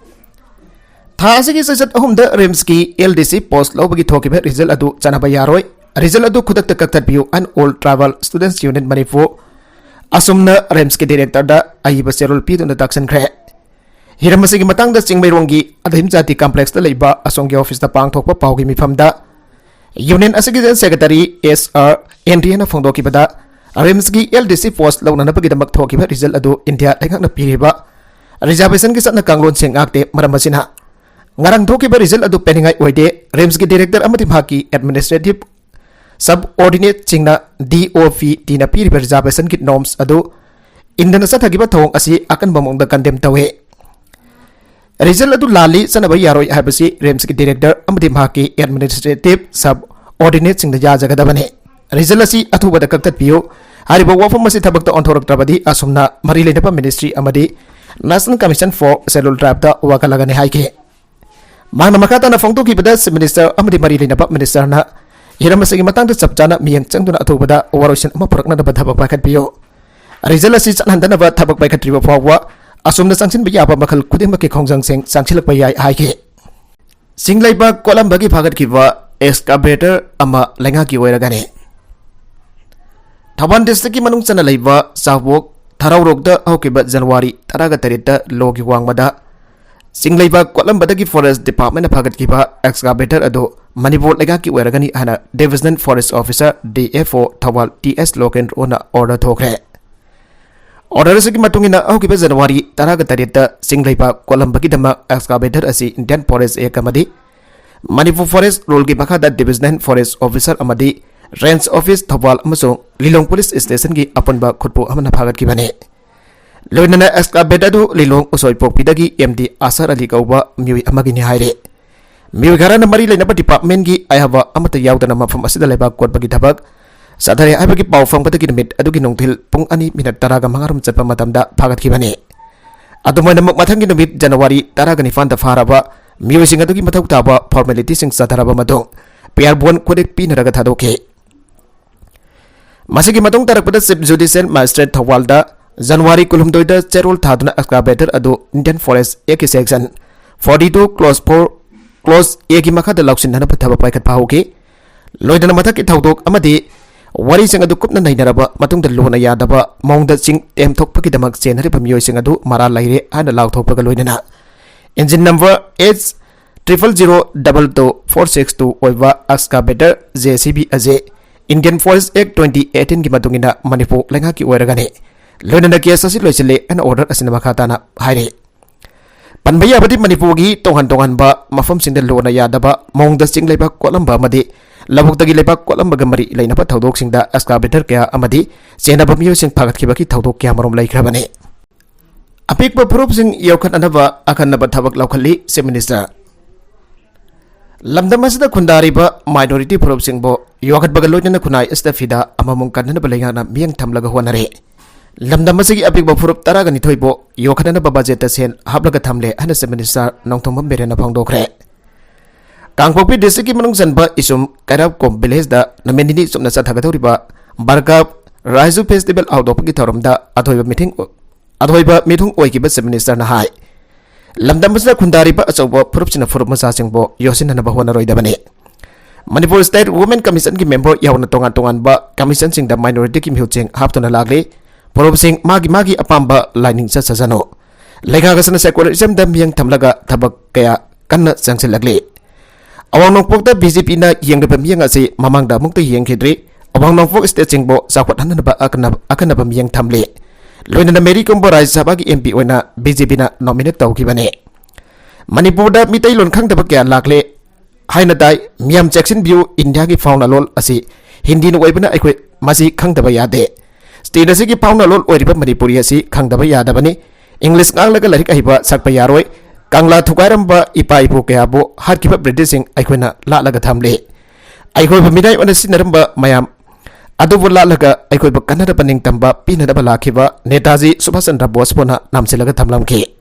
ꯊꯥ ꯑꯁꯤꯒꯤ ꯆꯩꯆꯠ ꯑꯍꯨꯝꯗ ꯔꯤꯝꯁꯀꯤ ꯑꯦꯜ ꯗꯤ ꯁꯤ ꯄꯣꯁ ꯂꯧꯕꯒꯤ ꯊꯣꯛꯈꯤꯕ ꯔꯤꯖꯜ ꯑꯗꯨ ꯆꯥꯟꯅꯕ ꯌꯥꯔꯣꯏ꯫ ꯔꯤꯖꯜ ꯑꯗꯨ ꯈꯨꯗꯛꯇ ꯀꯛꯊꯠꯄꯤꯌꯨ ꯑꯟ ꯑꯣꯜ ꯇ꯭ꯔꯥꯏꯕꯦꯜ ꯁ꯭ꯇꯨꯗꯦꯟꯠꯁ ꯌꯨꯅꯤꯌꯟ ꯃꯅꯤꯄꯨꯔ꯫ ꯑꯁꯨꯝꯅ ꯔꯤꯝꯁꯀꯤ ꯗꯤꯔꯦꯛꯇꯔꯗ ꯑꯏꯕ ꯆꯦꯔꯣꯜ ꯄꯤꯗꯨꯅ ꯇꯥꯛꯁꯤꯟꯈ꯭ꯔꯦ꯫ ꯍꯤꯔꯝ ꯑꯁꯤꯒꯤ ꯃꯇꯥꯡꯗ ꯆꯤꯡꯃꯩꯔꯣꯡꯒꯤ ꯑꯗꯍꯤꯝ ꯖꯥꯇꯤ ꯀꯝꯄ꯭ꯂꯦꯛꯁꯇ ꯂꯩꯕ ꯑꯁꯣꯝꯒꯤ ꯑꯣꯐꯤꯁꯇ ꯄꯥꯡꯊꯣꯛꯄ ꯄꯥꯎꯒꯤ ꯃꯤꯐꯝꯗ ꯌꯨꯅꯤꯌꯟ ꯑꯁꯤꯒꯤ ꯖꯦꯅꯔꯦꯜ ꯁꯦꯀ꯭ꯔꯦꯇꯔꯤ ꯑꯦꯁ ꯑꯥꯔ ꯑꯦꯟꯗ꯭ꯔꯤꯌꯥꯅ ꯐꯣꯡꯗꯣꯛꯈꯤꯕꯗ, ꯔꯤꯝꯁꯀꯤ ꯑꯦꯜ ꯗꯤ ꯁꯤ ꯄꯣꯁ ꯂꯧꯅꯅꯕꯒꯤꯗꯃꯛ ꯊꯣꯛꯈꯤꯕ ꯔꯤꯖꯜ ꯑꯗꯨ ꯏꯟꯗꯤꯌꯥ ꯂꯩꯉꯥꯛꯅ ꯄꯤꯔꯤꯕ ꯔꯤꯖꯥꯔꯕꯦꯁꯟꯒꯤ ꯆꯠꯅ ꯀꯥꯡꯂꯣꯟꯁꯤꯡ ꯉꯥꯛꯇꯦ꯫ ꯃꯔꯝ ꯑꯁꯤꯅ ꯉꯔꯥꯡ ꯊꯣꯛꯈꯤꯕ ꯔꯤꯖꯜ ꯑꯗꯨ ꯄꯦꯟꯅꯤꯡꯉꯥꯏ ꯑꯣꯏꯗꯦ꯫ ꯔꯤꯝꯁꯀꯤ ꯗꯤꯔꯦꯛꯇꯔ ꯑꯃꯗꯤ ꯃꯍꯥꯛꯀꯤ ꯑꯦꯗꯃꯤꯅꯤꯁꯇ꯭ꯔꯦꯇꯤꯚ ꯁꯕꯑꯣꯔꯗꯤꯅꯦꯠꯁꯤꯡꯅ ꯗꯤ ꯑꯣ ꯄꯤ ꯇꯤꯅ ꯄꯤꯔꯤꯕ ꯔꯤꯖꯥꯔꯕꯦꯁꯟꯒꯤ ꯅꯣꯔꯝꯁ ꯑꯗꯨ ꯏꯟꯗꯅ ꯆꯠꯊꯈꯤꯕ ꯊꯧꯑꯣꯡ ꯑꯁꯤ ꯑꯀꯟꯕ ꯃꯑꯣꯡꯗ ꯀꯟꯗꯦꯝ ꯇꯧꯏ꯫ ꯔꯤꯖꯜ ꯑꯗꯨ ꯂꯥꯜꯂꯤ, ꯆꯠꯅꯕ ꯌꯥꯔꯣꯏ ꯍꯥꯏꯕꯁꯤ ꯔꯤꯝꯁꯀꯤ ꯗꯤꯔꯦꯛꯇꯔ ꯑꯃꯗꯤ ꯃꯍꯥꯛꯀꯤ ꯑꯦꯗꯃꯤꯅꯤꯁꯇ꯭ꯔꯦꯇꯤꯚ ꯁꯕꯑꯣꯔꯗꯤꯅꯦꯠꯁꯤꯡꯗ ꯌꯥꯖꯒꯗꯕꯅꯤ꯫ ꯔꯤꯖꯜ ꯑꯁꯤ ꯑꯊꯨꯕꯗ ꯀꯛꯊꯠꯄꯤꯌꯨ꯫ ꯍꯥꯏꯔꯤꯕ ꯋꯥꯐꯝ ꯑꯁꯤ ꯊꯕꯛꯇ ꯑꯣꯟꯊꯣꯔꯛꯇ꯭ꯔꯕꯗꯤ ꯑꯁꯨꯝꯅ ꯃꯔꯤ ꯂꯩꯅꯕ ꯃꯤꯅꯤꯁꯇ꯭ꯔꯤ ꯑꯃꯗꯤ National Commission for Scheduled Tribeꯇ ꯋꯥꯀꯠꯂꯒꯅꯤ ꯍꯥꯏꯈꯤ꯫ ꯃꯍꯥꯛꯅ ꯃꯈꯥ ꯇꯥꯅ ꯐꯣꯡꯗꯣꯛꯈꯤꯕꯗ, ꯆꯤꯐ ꯃꯤꯅꯤꯁꯇꯔ ꯑꯃꯗꯤ ꯃꯔꯤ ꯂꯩꯅꯕ ꯃꯤꯅꯤꯁꯇꯔꯅ ꯍꯤꯔꯝ ꯑꯁꯤꯒꯤ ꯃꯇꯥꯡꯗ ꯆꯞ ꯆꯥꯅ ꯃꯤꯠꯌꯦꯡ ꯆꯪꯗꯨꯅ ꯑꯊꯨꯕꯗ ꯋꯥꯔꯣꯏꯁꯤꯟ ꯑꯃ ꯄꯨꯔꯛꯅꯅꯕ ꯊꯕꯛ ꯄꯥꯏꯈꯠꯄꯤꯌꯨ꯫ ꯔꯤꯖꯜ ꯑꯁꯤ ꯆꯠꯍꯟꯗꯅꯕ ꯊꯕꯛ ꯄꯥꯏꯈꯠꯇ꯭ꯔꯤꯕ ꯐꯥꯎꯕ ꯑꯁꯨꯝꯅ ꯆꯪꯁꯤꯟꯕ ꯌꯥꯕ ꯃꯈꯜ ꯈꯨꯗꯤꯡꯃꯛꯀꯤ ꯈꯣꯡꯖꯪꯁꯤꯡ ꯆꯪꯁꯤꯜꯂꯛꯄ ꯌꯥꯏ ꯍꯥꯏꯈꯤ꯫ ꯆꯤꯡꯂꯩꯕꯥꯛ ꯀꯣꯠꯂꯝꯕꯒꯤ ꯐꯥꯒꯠꯈꯤꯕ excavator ꯑꯃ ꯂꯩꯉꯥꯛꯀꯤ ꯑꯣꯏꯔꯒꯅꯤ꯫ ꯊꯧꯕꯥꯜ ꯗꯤꯁꯇ꯭ꯔꯤꯛꯀꯤ ꯃꯅꯨꯡ ꯆꯟꯅ ꯂꯩꯕ ꯆꯥꯎꯕꯣꯛ ꯊꯔꯥꯎꯔꯣꯛꯇ ꯍꯧꯈꯤꯕ ꯖꯅꯋꯥꯔꯤ ꯇꯔꯥꯒ ꯇꯔꯦꯠꯇ ꯂꯣꯒꯤ ꯋꯥꯡꯃꯗ ꯆꯤꯡꯂꯩꯕꯥꯛ ꯀꯣꯠꯂꯝꯕꯗꯒꯤ ꯐꯣꯔꯦꯁ ꯗꯤꯄꯥꯔꯠꯃꯦꯟꯅ ꯐꯥꯒꯠꯈꯤꯕ excavator ꯑꯗꯨ ꯃꯅꯤꯄꯨꯔ ꯂꯩꯉꯥꯛꯀꯤ ꯑꯣꯏꯔꯒꯅꯤ ꯍꯥꯏꯅ divisional forest officer, D F O, Thoubal T S ꯂꯣꯀꯦꯟꯗ꯭ꯔꯣꯅ ꯑꯣꯔꯗꯔ ꯊꯣꯛꯈ꯭ꯔꯦ꯫ ꯑꯣꯔꯗꯔ ꯑꯁꯤꯒꯤ ꯃꯇꯨꯡ ꯏꯟꯅ ꯍꯧꯈꯤꯕ ꯖꯅꯋꯥꯔꯤ ꯇꯔꯥꯒ ꯇꯔꯦꯠꯇ ꯆꯤꯡꯂꯩꯕꯥꯛ ꯀꯣꯠꯂꯝꯕꯒꯤꯗꯃꯛ excavator ꯑꯁꯤ Indian Forest Act ꯑꯃꯗꯤ ꯃꯅꯤꯄꯨꯔ ꯐꯣꯔꯦꯁ ꯔꯨꯜꯒꯤ ꯃꯈꯥꯗ ꯗꯤꯕꯤꯖꯅꯦꯜ ꯐꯣꯔꯦꯁ ꯑꯣꯐꯤꯁꯔ ꯑꯃꯗꯤ ꯔꯦꯟꯖ ꯑꯣꯐꯤꯁ ꯊꯧꯕꯥꯜ ꯑꯃꯁꯨꯡ ꯂꯤꯂꯣꯡ ꯄꯨꯂꯤꯁ ꯁ꯭ꯇꯦꯁꯟꯒꯤ ꯑꯄꯨꯟꯕ ꯈꯨꯠꯄꯨ ꯑꯃꯅ ꯐꯥꯒꯠꯈꯤꯕꯅꯤ꯫ ꯂꯣꯏꯅꯅ excavator ꯑꯗꯨ ꯂꯤꯂꯣꯡ ꯎꯁꯣꯏꯄꯣꯛꯄꯤꯗꯒꯤ ꯑꯦꯝ ꯗꯤ ꯑꯁꯔ ꯑꯂꯤ ꯀꯧꯕ ꯃꯤꯑꯣꯏ ꯑꯃꯒꯤꯅꯤ ꯍꯥꯏꯔꯦ꯫ ꯃꯤꯑꯣꯏ ꯈꯔꯅ ꯃꯔꯤ ꯂꯩꯅꯕ ꯗꯤꯄꯥꯔꯠꯃꯦꯟꯒꯤ ꯑꯌꯥꯕ ꯑꯃꯠꯇ ꯌꯥꯎꯗꯅ ꯃꯐꯝ ꯑꯁꯤꯗ ꯂꯩꯕꯥꯛ ꯀꯣꯠꯄꯒꯤ ꯊꯕꯛ ꯆꯠꯊꯔꯦ ꯍꯥꯏꯕꯒꯤ ꯄꯥꯎ ꯐꯪꯕꯗꯒꯤ ꯅꯨꯃꯤꯠ ꯑꯗꯨꯒꯤ ꯅꯨꯡꯊꯤꯜ ꯄꯨꯡ ꯑꯅꯤ ꯃꯤꯅꯠ ꯇꯔꯥꯒ ꯃꯉꯥꯔꯣꯝ ꯆꯠꯄ ꯃꯇꯝꯗ ꯐꯥꯒꯠꯈꯤꯕꯅꯤ꯫ ꯑꯗꯨꯝ ꯑꯣꯏꯅꯃꯛ, ꯃꯊꯪꯒꯤ ꯅꯨꯃꯤꯠ ꯖꯅꯋꯥꯔꯤ ꯇꯔꯥꯒ ꯅꯤꯄꯥꯟꯗ ꯐꯥꯔꯕ ꯃꯤꯑꯣꯏꯁꯤꯡ ꯑꯗꯨꯒꯤ ꯃꯊꯧ ꯇꯥꯕ formalityꯁꯤꯡ ꯆꯠꯊꯔꯕ ꯃꯇꯨꯡ ꯄꯤꯌꯥꯔꯕꯣꯟ ꯈꯨꯗꯦꯛ ꯄꯤꯅꯔꯒ ꯊꯥꯗꯣꯛꯈꯤ꯫ ꯃꯁꯤꯒꯤ ꯃꯇꯨꯡ ꯇꯥꯔꯛꯄꯗ Chief Judicial Magistrate ꯊꯧꯕꯥꯜꯗ ꯖꯅꯋꯥꯔꯤ ꯀꯨꯟꯍꯨꯝꯗꯣꯏꯗ ꯆꯦꯔꯣꯜ ꯊꯥꯗꯨꯅ excavator ꯑꯗꯨ Indian Forest Actꯀꯤ section forty two clause four, clause Aꯒꯤ ꯃꯈꯥꯗ ꯂꯧꯁꯤꯟꯅꯅꯕ ꯊꯕꯛ ꯄꯥꯏꯈꯠꯄ ꯍꯧꯈꯤ꯫ ꯂꯣꯏꯅꯅ ꯃꯊꯛꯀꯤ ꯊꯧꯗꯣꯛ ꯑꯃꯗꯤ ꯋꯥꯔꯤꯁꯤꯡ ꯑꯗꯨ ꯀꯨꯞꯅ ꯅꯩꯅꯔꯕ ꯃꯇꯨꯡꯗ ꯂꯨꯅ ꯌꯥꯗꯕ ꯃꯑꯣꯡꯗ ꯆꯤꯡ ꯇꯦꯝꯊꯣꯛꯄꯒꯤꯗꯃꯛ ꯆꯦꯟꯅꯔꯤꯕ ꯃꯤꯑꯣꯏꯁꯤꯡ ꯑꯗꯨ ꯃꯔꯥꯜ ꯂꯩꯔꯦ ꯍꯥꯏꯅ ꯂꯥꯎꯊꯣꯛꯄꯒ ꯂꯣꯏꯅꯅ engine number H triple zero double two four six two ꯑꯣꯏꯕ excavator J C B ꯑꯁꯤ Indian Forest Act twenty eighteen ꯒꯤ ꯃꯇꯨꯡ ꯏꯟꯅ ꯃꯅꯤꯄꯨꯔ ꯂꯩꯉꯥꯛꯀꯤ ꯑꯣꯏꯔꯒꯅꯤ꯫ ꯂꯣꯏꯅꯅ case ꯑꯁꯤ ꯂꯣꯏꯁꯤꯜꯂꯦ ꯍꯥꯏꯅ order ꯑꯁꯤꯅ ꯃꯈꯥ ꯇꯥꯅ ꯍꯥꯏꯔꯤ꯫ ꯄꯟꯕ ꯌꯥꯕꯗꯤ ꯃꯅꯤꯄꯨꯔꯒꯤ ꯇꯣꯉꯥꯟ ꯇꯣꯉꯥꯟꯕ ꯃꯐꯝꯁꯤꯡꯗ ꯂꯨꯅ ꯌꯥꯗꯕ ꯃꯑꯣꯡꯗ ꯆꯤꯡ ꯂꯩꯕꯥꯛ ꯀꯣꯠꯂꯝꯕ ꯑꯃꯗꯤ ꯂꯧꯕꯨꯛꯇꯒꯤ ꯂꯩꯕꯥꯛ ꯀꯣꯠꯂꯝꯕꯒ ꯃꯔꯤ ꯂꯩꯅꯕ ꯊꯧꯗꯣꯛꯁꯤꯡꯗ excavator ꯀꯌꯥ ꯑꯃꯗꯤ ꯆꯦꯟꯅꯕ ꯃꯤꯑꯣꯏꯁꯤꯡ ꯐꯥꯒꯠꯈꯤꯕꯒꯤ ꯊꯧꯗꯣꯛ ꯀꯌꯥ ꯃꯔꯨꯝ ꯂꯩꯈ꯭ꯔꯕꯅꯤ꯫ ꯑꯄꯤꯛꯄ ꯐꯨꯔꯨꯞꯁꯤꯡ ꯌꯣꯛꯈꯠꯅꯅꯕ ꯑꯈꯟꯅꯕ ꯊꯕꯛ ꯂꯧꯈꯠꯂꯤ Chief Minister꯫ ꯂꯝꯗꯝ ꯑꯁꯤꯗ ꯈꯨꯟꯗꯥꯔꯤꯕ minority ꯐꯨꯔꯨꯞꯁꯤꯡꯕꯨ ꯌꯣꯛꯈꯠꯄꯒ ꯂꯣꯏꯅꯅ ꯈꯨꯟꯅꯥꯏ ꯑꯁꯤꯗ ꯐꯤꯗꯥ ꯑꯃꯃꯨꯡ ꯀꯟꯅꯅꯕ ꯂꯩꯉꯥꯛꯅ ꯃꯤꯠꯌꯦꯡ ꯊꯝꯂꯒ ꯍꯣꯠꯅꯔꯤ꯫ ꯂꯝꯗꯝ ꯑꯁꯤꯒꯤ ꯑꯄꯤꯛꯄ ꯐꯨꯔꯨꯞ ꯇꯔꯥꯒ ꯅꯤꯊꯣꯏꯕꯨ ꯌꯣꯛꯈꯠꯅꯅꯕ budget ꯇ ꯁꯦꯜ ꯍꯥꯞꯂꯒ ꯊꯝꯂꯦ ꯍꯥꯏꯅ Chief Minister ꯅꯣꯡꯊꯣꯝꯕꯝ ꯕꯤꯔꯦꯟꯅ ꯐꯣꯡꯗꯣꯛꯈ꯭ꯔꯦ꯫ ꯀꯥꯡꯄꯣꯛꯄꯤ district ꯀꯤ ꯃꯅꯨꯡ ꯆꯟꯕ ꯏꯁꯨꯝ ꯀꯩꯔꯥꯞꯀꯣꯝ village ꯗ ꯅꯨꯃꯤꯠ ꯅꯤꯅꯤ ꯆꯨꯞꯅ ꯆꯠꯊꯒꯗꯧꯔꯤꯕ ꯕꯔꯒꯥꯞ ꯔꯥꯏꯖꯨ festival ꯍꯧꯗꯣꯛꯄꯒꯤ ꯊꯧꯔꯝꯗ ꯑꯊꯣꯏꯕ ꯃꯤꯊꯤꯡ, ꯑꯊꯣꯏꯕ ꯃꯤꯊꯨꯡ ꯑꯣꯏꯈꯤꯕ Chief Minister ꯅ ꯍꯥꯏ꯫ ꯂꯝꯗꯝ ꯑꯁꯤꯗ ꯈꯨꯟꯗꯥꯔꯤꯕ ꯑꯆꯧꯕ ꯐꯨꯔꯨꯞꯁꯤꯡꯅ ꯐꯨꯔꯨꯞ ꯃꯆꯥꯁꯤꯡꯕꯨ ꯌꯣꯠꯁꯤꯟꯅꯅꯕ ꯍꯣꯠꯅꯔꯣꯏꯗꯕꯅꯤ꯫ ꯃꯅꯤꯄꯨꯔ State Women Commission ꯒꯤ member ꯌꯥꯎꯅ ꯇꯣꯉꯥꯟ ꯇꯣꯉꯥꯟꯕ commission ꯁꯤꯡꯗ minority ꯒꯤ ꯃꯤꯍꯨꯠꯁꯤꯡ ꯍꯥꯞꯇꯨꯅ ꯂꯥꯛꯂꯤ꯫ ꯐꯨꯔꯨꯞꯁꯤꯡ ꯃꯥꯒꯤ ꯃꯥꯒꯤ ꯑꯄꯥꯝꯕ ꯂꯥꯏꯅꯤꯡ ꯆꯠꯆꯁꯅꯨ꯫ ꯂꯩꯉꯥꯛ ꯑꯁꯤꯅ secularism ꯗ ꯃꯤꯠꯌꯦꯡ ꯊꯝꯂꯒ ꯊꯕꯛ ꯀꯌꯥ ꯀꯟꯅ ꯆꯪꯁꯤꯜꯂꯛꯂꯤ꯫ ꯑꯋꯥꯡ ꯅꯣꯡꯄꯣꯛꯇ B J P ꯅ ꯌꯦꯡꯂꯤꯕ ꯃꯤꯠꯌꯦꯡ ꯑꯁꯤ ꯃꯃꯥꯡꯗ ꯑꯃꯨꯛꯇ ꯌꯦꯡꯈꯤꯗ꯭ꯔꯤ꯫ ꯑꯋꯥꯡ ꯅꯣꯡꯄꯣꯛ state ꯁꯤꯡꯕꯨ ꯆꯥꯎꯈꯠꯍꯟꯅꯕ ꯑꯈꯟꯅꯕ, ꯑꯈꯟꯅꯕ ꯃꯤꯠꯌꯦꯡ ꯊꯝꯂꯤ꯫ ꯂꯣꯏꯅꯅ ꯃꯦꯔꯤ ꯀꯣꯝꯕꯨ ꯔꯥꯖ꯭ꯌ ꯁꯚꯥꯒꯤ M P ꯑꯣꯏꯅ B J P ꯅ nominate ꯇꯧꯈꯤꯕꯅꯤ꯫ ꯃꯅꯤꯄꯨꯔꯗ ꯃꯤꯇꯩꯂꯣꯟ ꯈꯪꯗꯕ ꯀꯌꯥ ꯂꯥꯛꯂꯦ ꯍꯥꯏꯅ ꯇꯥꯏ꯫ ꯃꯤꯌꯥꯝ ꯆꯦꯛꯁꯤꯟꯕꯤꯌꯨ, ꯏꯟꯗꯤꯌꯥꯒꯤ ꯐꯥꯎꯅ ꯂꯣꯜ ꯑꯁꯤ ꯍꯤꯟꯗꯤꯅ ꯑꯣꯏꯕꯅ ꯑꯩꯈꯣꯏ ꯃꯁꯤ ꯈꯪꯗꯕ ꯌꯥꯗꯦ꯫ State ꯑꯁꯤꯒꯤ ꯐꯥꯎꯅ ꯂꯣꯜ ꯑꯣꯏꯔꯤꯕ ꯃꯅꯤꯄꯨꯔꯤ ꯑꯁꯤ ꯈꯪꯗꯕ ꯌꯥꯗꯕꯅꯤ꯫ English ꯉꯥꯡꯂꯒ ꯂꯥꯏꯔꯤꯛ ꯑꯍꯩꯕ ꯁꯛꯄ ꯌꯥꯔꯣꯏ꯫ ꯀꯪꯂꯥ ꯊꯨꯒꯥꯏꯔꯝꯕ ꯏꯄꯥ ꯏꯄꯨ ꯀꯌꯥꯕꯨ ꯍꯥꯠꯈꯤꯕ British ꯁꯤꯡ ꯑꯩꯈꯣꯏꯅ ꯂꯥꯠꯂꯒ ꯊꯝꯂꯤ꯫ ꯑꯩꯈꯣꯏꯕꯨ ꯃꯤꯅꯥꯏ ꯑꯣꯏꯅ ꯁꯤꯖꯤꯟꯅꯔꯝꯕ ꯃꯌꯥꯝ ꯑꯗꯨꯕꯨ ꯂꯥꯠꯂꯒ ꯑꯩꯈꯣꯏꯕꯨ ꯀꯟꯅꯅꯕ ꯅꯤꯡꯇꯝꯕ ꯄꯤꯅꯅꯕ ꯂꯥꯛꯈꯤꯕ ꯅꯦꯇꯥꯖꯤ ꯁꯨꯚꯥꯁ ꯆꯟꯗ꯭ꯔ ꯕꯣꯁꯄꯨꯅ ꯅꯝꯁꯤꯜꯂꯒ ꯊꯝꯂꯝꯈꯤ꯫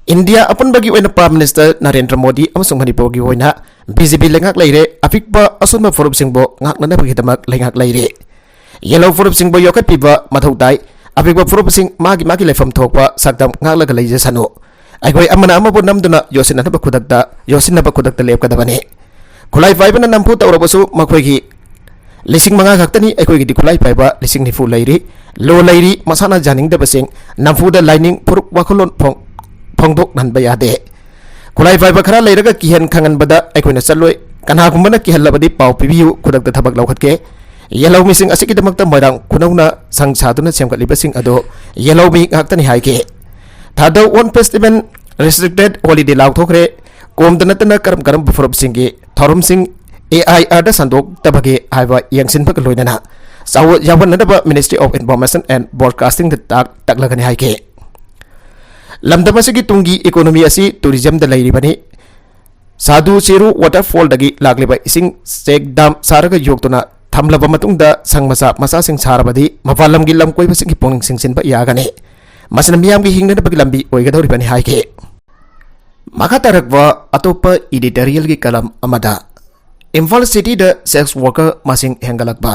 ꯏꯟꯗꯤꯌꯥ ꯑꯄꯨꯟꯕꯒꯤ ꯑꯣꯏꯅ Prime Minister ꯅꯔꯦꯟꯗ꯭ꯔ ꯃꯣꯗꯤ ꯑꯃꯁꯨꯡ ꯃꯅꯤꯄꯨꯔꯒꯤ ꯑꯣꯏꯅ B J P ꯂꯩꯉꯥꯛ ꯂꯩꯔꯦ꯫ ꯑꯄꯤꯛꯄ ꯑꯁꯣꯟꯕ ꯐꯨꯔꯨꯞꯁꯤꯡꯕꯨ ꯉꯥꯛꯅꯅꯕꯒꯤꯗꯃꯛ ꯂꯩꯉꯥꯛ ꯂꯩꯔꯦ꯫ ꯌꯦꯜꯍꯧ ꯐꯨꯔꯨꯞꯁꯤꯡꯕꯨ ꯌꯣꯛꯈꯠꯄꯤꯕ ꯃꯊꯧ ꯇꯥꯏ꯫ ꯑꯄꯤꯛꯄ ꯐꯨꯔꯨꯞꯁꯤꯡ ꯃꯥꯒꯤ ꯃꯥꯒꯤ ꯂꯩꯐꯝ ꯊꯣꯛꯄ ꯁꯛꯇꯝ ꯉꯥꯛꯂꯒ ꯂꯩꯖꯁꯅꯨ꯫ ꯑꯩꯈꯣꯏ ꯑꯃꯅ ꯑꯃꯕꯨ ꯅꯝꯗꯨꯅ ꯌꯣꯠꯁꯤꯟꯅꯅꯕ ꯈꯨꯗꯛꯇ, ꯌꯣꯠꯁꯤꯟꯅꯕ ꯈꯨꯗꯛꯇ ꯂꯦꯞꯀꯗꯕꯅꯤ꯫ ꯈꯨꯠꯂꯥꯏ ꯄꯥꯏꯕꯅ ꯅꯝꯐꯨ ꯇꯧꯔꯕꯁꯨ ꯃꯈꯣꯏꯒꯤ ꯂꯤꯁꯤꯡ ꯃꯉꯥ ꯈꯛꯇꯅꯤ, ꯑꯩꯈꯣꯏꯒꯤꯗꯤ ꯈꯨꯠꯂꯥꯏ ꯄꯥꯏꯕ ꯂꯤꯁꯤꯡ ꯅꯤꯐꯨ ꯂꯩꯔꯤ꯫ ꯂꯣ ꯂꯩꯔꯤ, ꯃꯁꯥꯅ ꯌꯥꯅꯤꯡꯗꯕꯁꯤꯡ ꯅꯝꯐꯨꯗ ꯂꯥꯏꯅꯤꯡ ꯐꯨꯔꯨꯞ ꯋꯥꯈꯜꯂꯣꯟ ꯐꯣꯡ-, ꯐꯣꯡꯗꯣꯛꯍꯟꯕ ꯌꯥꯗꯦ꯫ ꯈꯨꯠꯂꯥꯏ ꯄꯥꯏꯕ ꯈꯔ ꯂꯩꯔꯒ ꯀꯤꯍꯟ ꯈꯪꯍꯟꯕꯗ ꯑꯩꯈꯣꯏꯅ ꯆꯠꯂꯣꯏ꯫ ꯀꯅꯥꯒꯨꯝꯕꯅ ꯀꯤꯍꯜꯂꯕꯗꯤ ꯄꯥꯎ ꯄꯤꯕꯤꯌꯨ, ꯈꯨꯗꯛꯇ ꯊꯕꯛ ꯂꯧꯈꯠꯀꯦ꯫ ꯌꯦꯜꯍꯧꯃꯤꯁꯤꯡ ꯑꯁꯤꯒꯤꯗꯃꯛꯇ ꯃꯣꯏꯔꯥꯡ ꯈꯨꯅꯧꯅ ꯁꯪ ꯁꯥꯗꯨꯅ ꯁꯦꯝꯒꯠꯂꯤꯕꯁꯤꯡ ꯑꯗꯨ ꯌꯦꯜꯍꯧꯃꯤ ꯉꯥꯛꯇꯅꯤ ꯍꯥꯏꯈꯤ꯫ ꯊꯥꯗꯧ ꯋꯥꯟ ꯐꯦꯁꯇꯤꯚꯦꯜ ꯔꯦꯁꯇ꯭ꯔꯤꯛꯇꯦꯗ ꯍꯣꯂꯤꯗꯦ ꯂꯥꯎꯊꯣꯛꯈ꯭ꯔꯦ꯫ ꯀꯣꯝꯗ ꯅꯠꯇꯅ ꯀꯔꯝ ꯀꯔꯝꯕ ꯐꯨꯔꯨꯞꯁꯤꯡꯒꯤ ꯊꯧꯔꯝꯁꯤꯡ ꯑꯦ ꯑꯥꯏ ꯑꯥꯔꯗ ꯁꯟꯗꯣꯛꯇꯕꯒꯦ ꯍꯥꯏꯕ ꯌꯦꯡꯁꯤꯟꯕꯒ ꯂꯣꯏꯅꯅ ꯆꯥꯎ-, ꯌꯥꯎꯍꯟꯅꯅꯕ Ministry of Information and Broadcastingꯗ ꯇꯥꯛ ꯇꯛꯂꯒꯅꯤ ꯍꯥꯏꯈꯤ꯫ ꯂꯝꯗꯝ ꯑꯁꯤꯒꯤ ꯇꯨꯡꯒꯤ ꯏꯀꯣꯅꯣꯃꯤ ꯑꯁꯤ ꯇꯨꯔꯤꯖꯝꯗ ꯂꯩꯔꯤꯕꯅꯤ꯫ ꯁꯥꯗꯨ ꯆꯦꯔꯨ ꯋꯥꯇꯔꯐꯣꯜꯗꯒꯤ ꯂꯥꯛꯂꯤꯕ ꯏꯁꯤꯡ ꯆꯦꯛ ꯗꯥꯝ ꯁꯥꯔꯒ ꯌꯣꯛꯇꯨꯅ ꯊꯝꯂꯕ ꯃꯇꯨꯡꯗ ꯁꯪ ꯃꯆꯥ ꯃꯆꯥꯁꯤꯡ ꯁꯥꯔꯕꯗꯤ ꯃꯄꯥꯟ ꯂꯝꯒꯤ ꯂꯝ ꯀꯣꯏꯕꯁꯤꯡꯒꯤ ꯄꯨꯛꯅꯤꯡ ꯆꯤꯡꯁꯤꯟꯕ ꯌꯥꯒꯅꯤ꯫ ꯃꯁꯤꯅ ꯃꯤꯌꯥꯝꯒꯤ ꯍꯤꯡꯅꯅꯕꯒꯤ ꯂꯝꯕꯤ ꯑꯣꯏꯒꯗꯧꯔꯤꯕꯅꯤ ꯍꯥꯏꯈꯤ꯫ ꯃꯈꯥ ꯇꯥꯔꯛꯄ ꯑꯇꯣꯞꯄ editorialꯒꯤ column ꯑꯃꯗ ꯏꯝꯐꯥꯜ cityꯗ sex worker ꯃꯁꯤꯡ ꯍꯦꯟꯒꯠꯂꯛꯄ꯫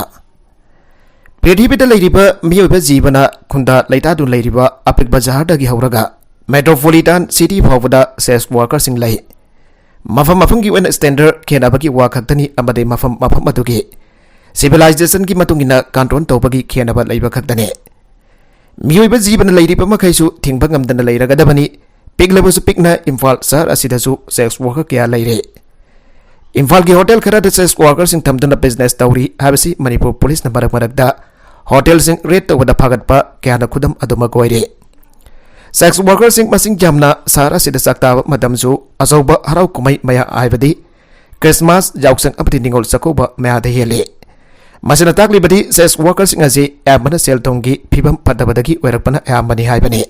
ꯄ꯭ꯔꯤꯊꯤꯕꯤꯗ ꯂꯩꯔꯤꯕ ꯃꯤꯑꯣꯏꯕ ꯖꯤꯕꯅ ꯈꯨꯟꯗꯥ ꯂꯩꯇꯥꯗꯨꯅ ꯂꯩꯔꯤꯕ ꯑꯄꯤꯛꯄ ꯖꯍꯔꯗꯒꯤ ꯍꯧꯔꯒ metropolitan city ꯐꯥꯎꯕꯗ sex workerꯁꯤꯡ ꯂꯩ꯫ ꯃꯐꯝ ꯃꯐꯝꯒꯤ ꯑꯣꯏꯅ standard ꯈꯦꯠꯅꯕꯒꯤ ꯋꯥ ꯈꯛꯇꯅꯤ ꯑꯃꯗꯤ ꯃꯐꯝ ꯃꯐꯝ ꯑꯗꯨꯒꯤ civilizationꯒꯤ ꯃꯇꯨꯡ ꯏꯟꯅ control ꯇꯧꯕꯒꯤ ꯈꯦꯠꯅꯕ ꯂꯩꯕ ꯈꯛꯇꯅꯤ꯫ ꯃꯤꯑꯣꯏꯕ ꯖꯤꯕꯅ ꯂꯩꯔꯤꯕ ꯃꯈꯩꯁꯨ ꯊꯤꯡꯕ ꯉꯝꯗꯅ ꯂꯩꯔꯒꯗꯕꯅꯤ꯫ ꯄꯤꯛꯂꯕꯁꯨ ꯄꯤꯛꯅ ꯏꯝꯐꯥꯜ ꯁꯍꯔ ꯑꯁꯤꯗꯁꯨ sex worker ꯀꯌꯥ ꯂꯩꯔꯦ꯫ ꯏꯝꯐꯥꯜꯒꯤ ꯍꯣꯇꯦꯜ ꯈꯔꯗ sex workerꯁꯤꯡ ꯊꯝꯗꯨꯅ business ꯇꯧꯔꯤ ꯍꯥꯏꯕꯁꯤ ꯃꯅꯤꯄꯨꯔ ꯄꯨꯂꯤꯁꯅ ꯃꯔꯛ ꯃꯔꯛꯇ ꯍꯣꯇꯦꯜꯁꯤꯡ raid ꯇꯧꯕꯗ ꯐꯥꯒꯠꯄ ꯀꯌꯥꯅ ꯈꯨꯗꯝ ꯑꯗꯨꯃꯛ ꯑꯣꯏꯔꯤ꯫ Sex workerꯁꯤꯡ ꯃꯁꯤꯡ ꯌꯥꯝꯅ ꯁꯍꯔ ꯑꯁꯤꯗ ꯆꯥꯛꯇꯥꯕ ꯃꯇꯝꯁꯨ ꯑꯆꯧꯕ ꯍꯔꯥꯎ ꯀꯨꯝꯍꯩ ꯃꯌꯥ ꯍꯥꯏꯕꯗꯤ Christmas, ꯌꯥꯎꯁꯪ ꯑꯃꯗꯤ ꯅꯤꯉꯣꯜ ꯆꯥꯛꯀꯧꯕ ꯃꯌꯥꯗ ꯍꯦꯜꯂꯤ꯫ ꯃꯁꯤꯅ ꯇꯥꯛꯂꯤꯕꯗꯤ sex workerꯁꯤꯡ ꯑꯁꯤ ꯑꯌꯥꯝꯕꯅ ꯁꯦꯜ ꯊꯨꯝꯒꯤ ꯐꯤꯕꯝ ꯐꯠꯇꯕꯗꯒꯤ ꯑꯣꯏꯔꯛꯄꯅ ꯑꯌꯥꯝꯕꯅꯤ ꯍꯥꯏꯕꯅꯤ꯫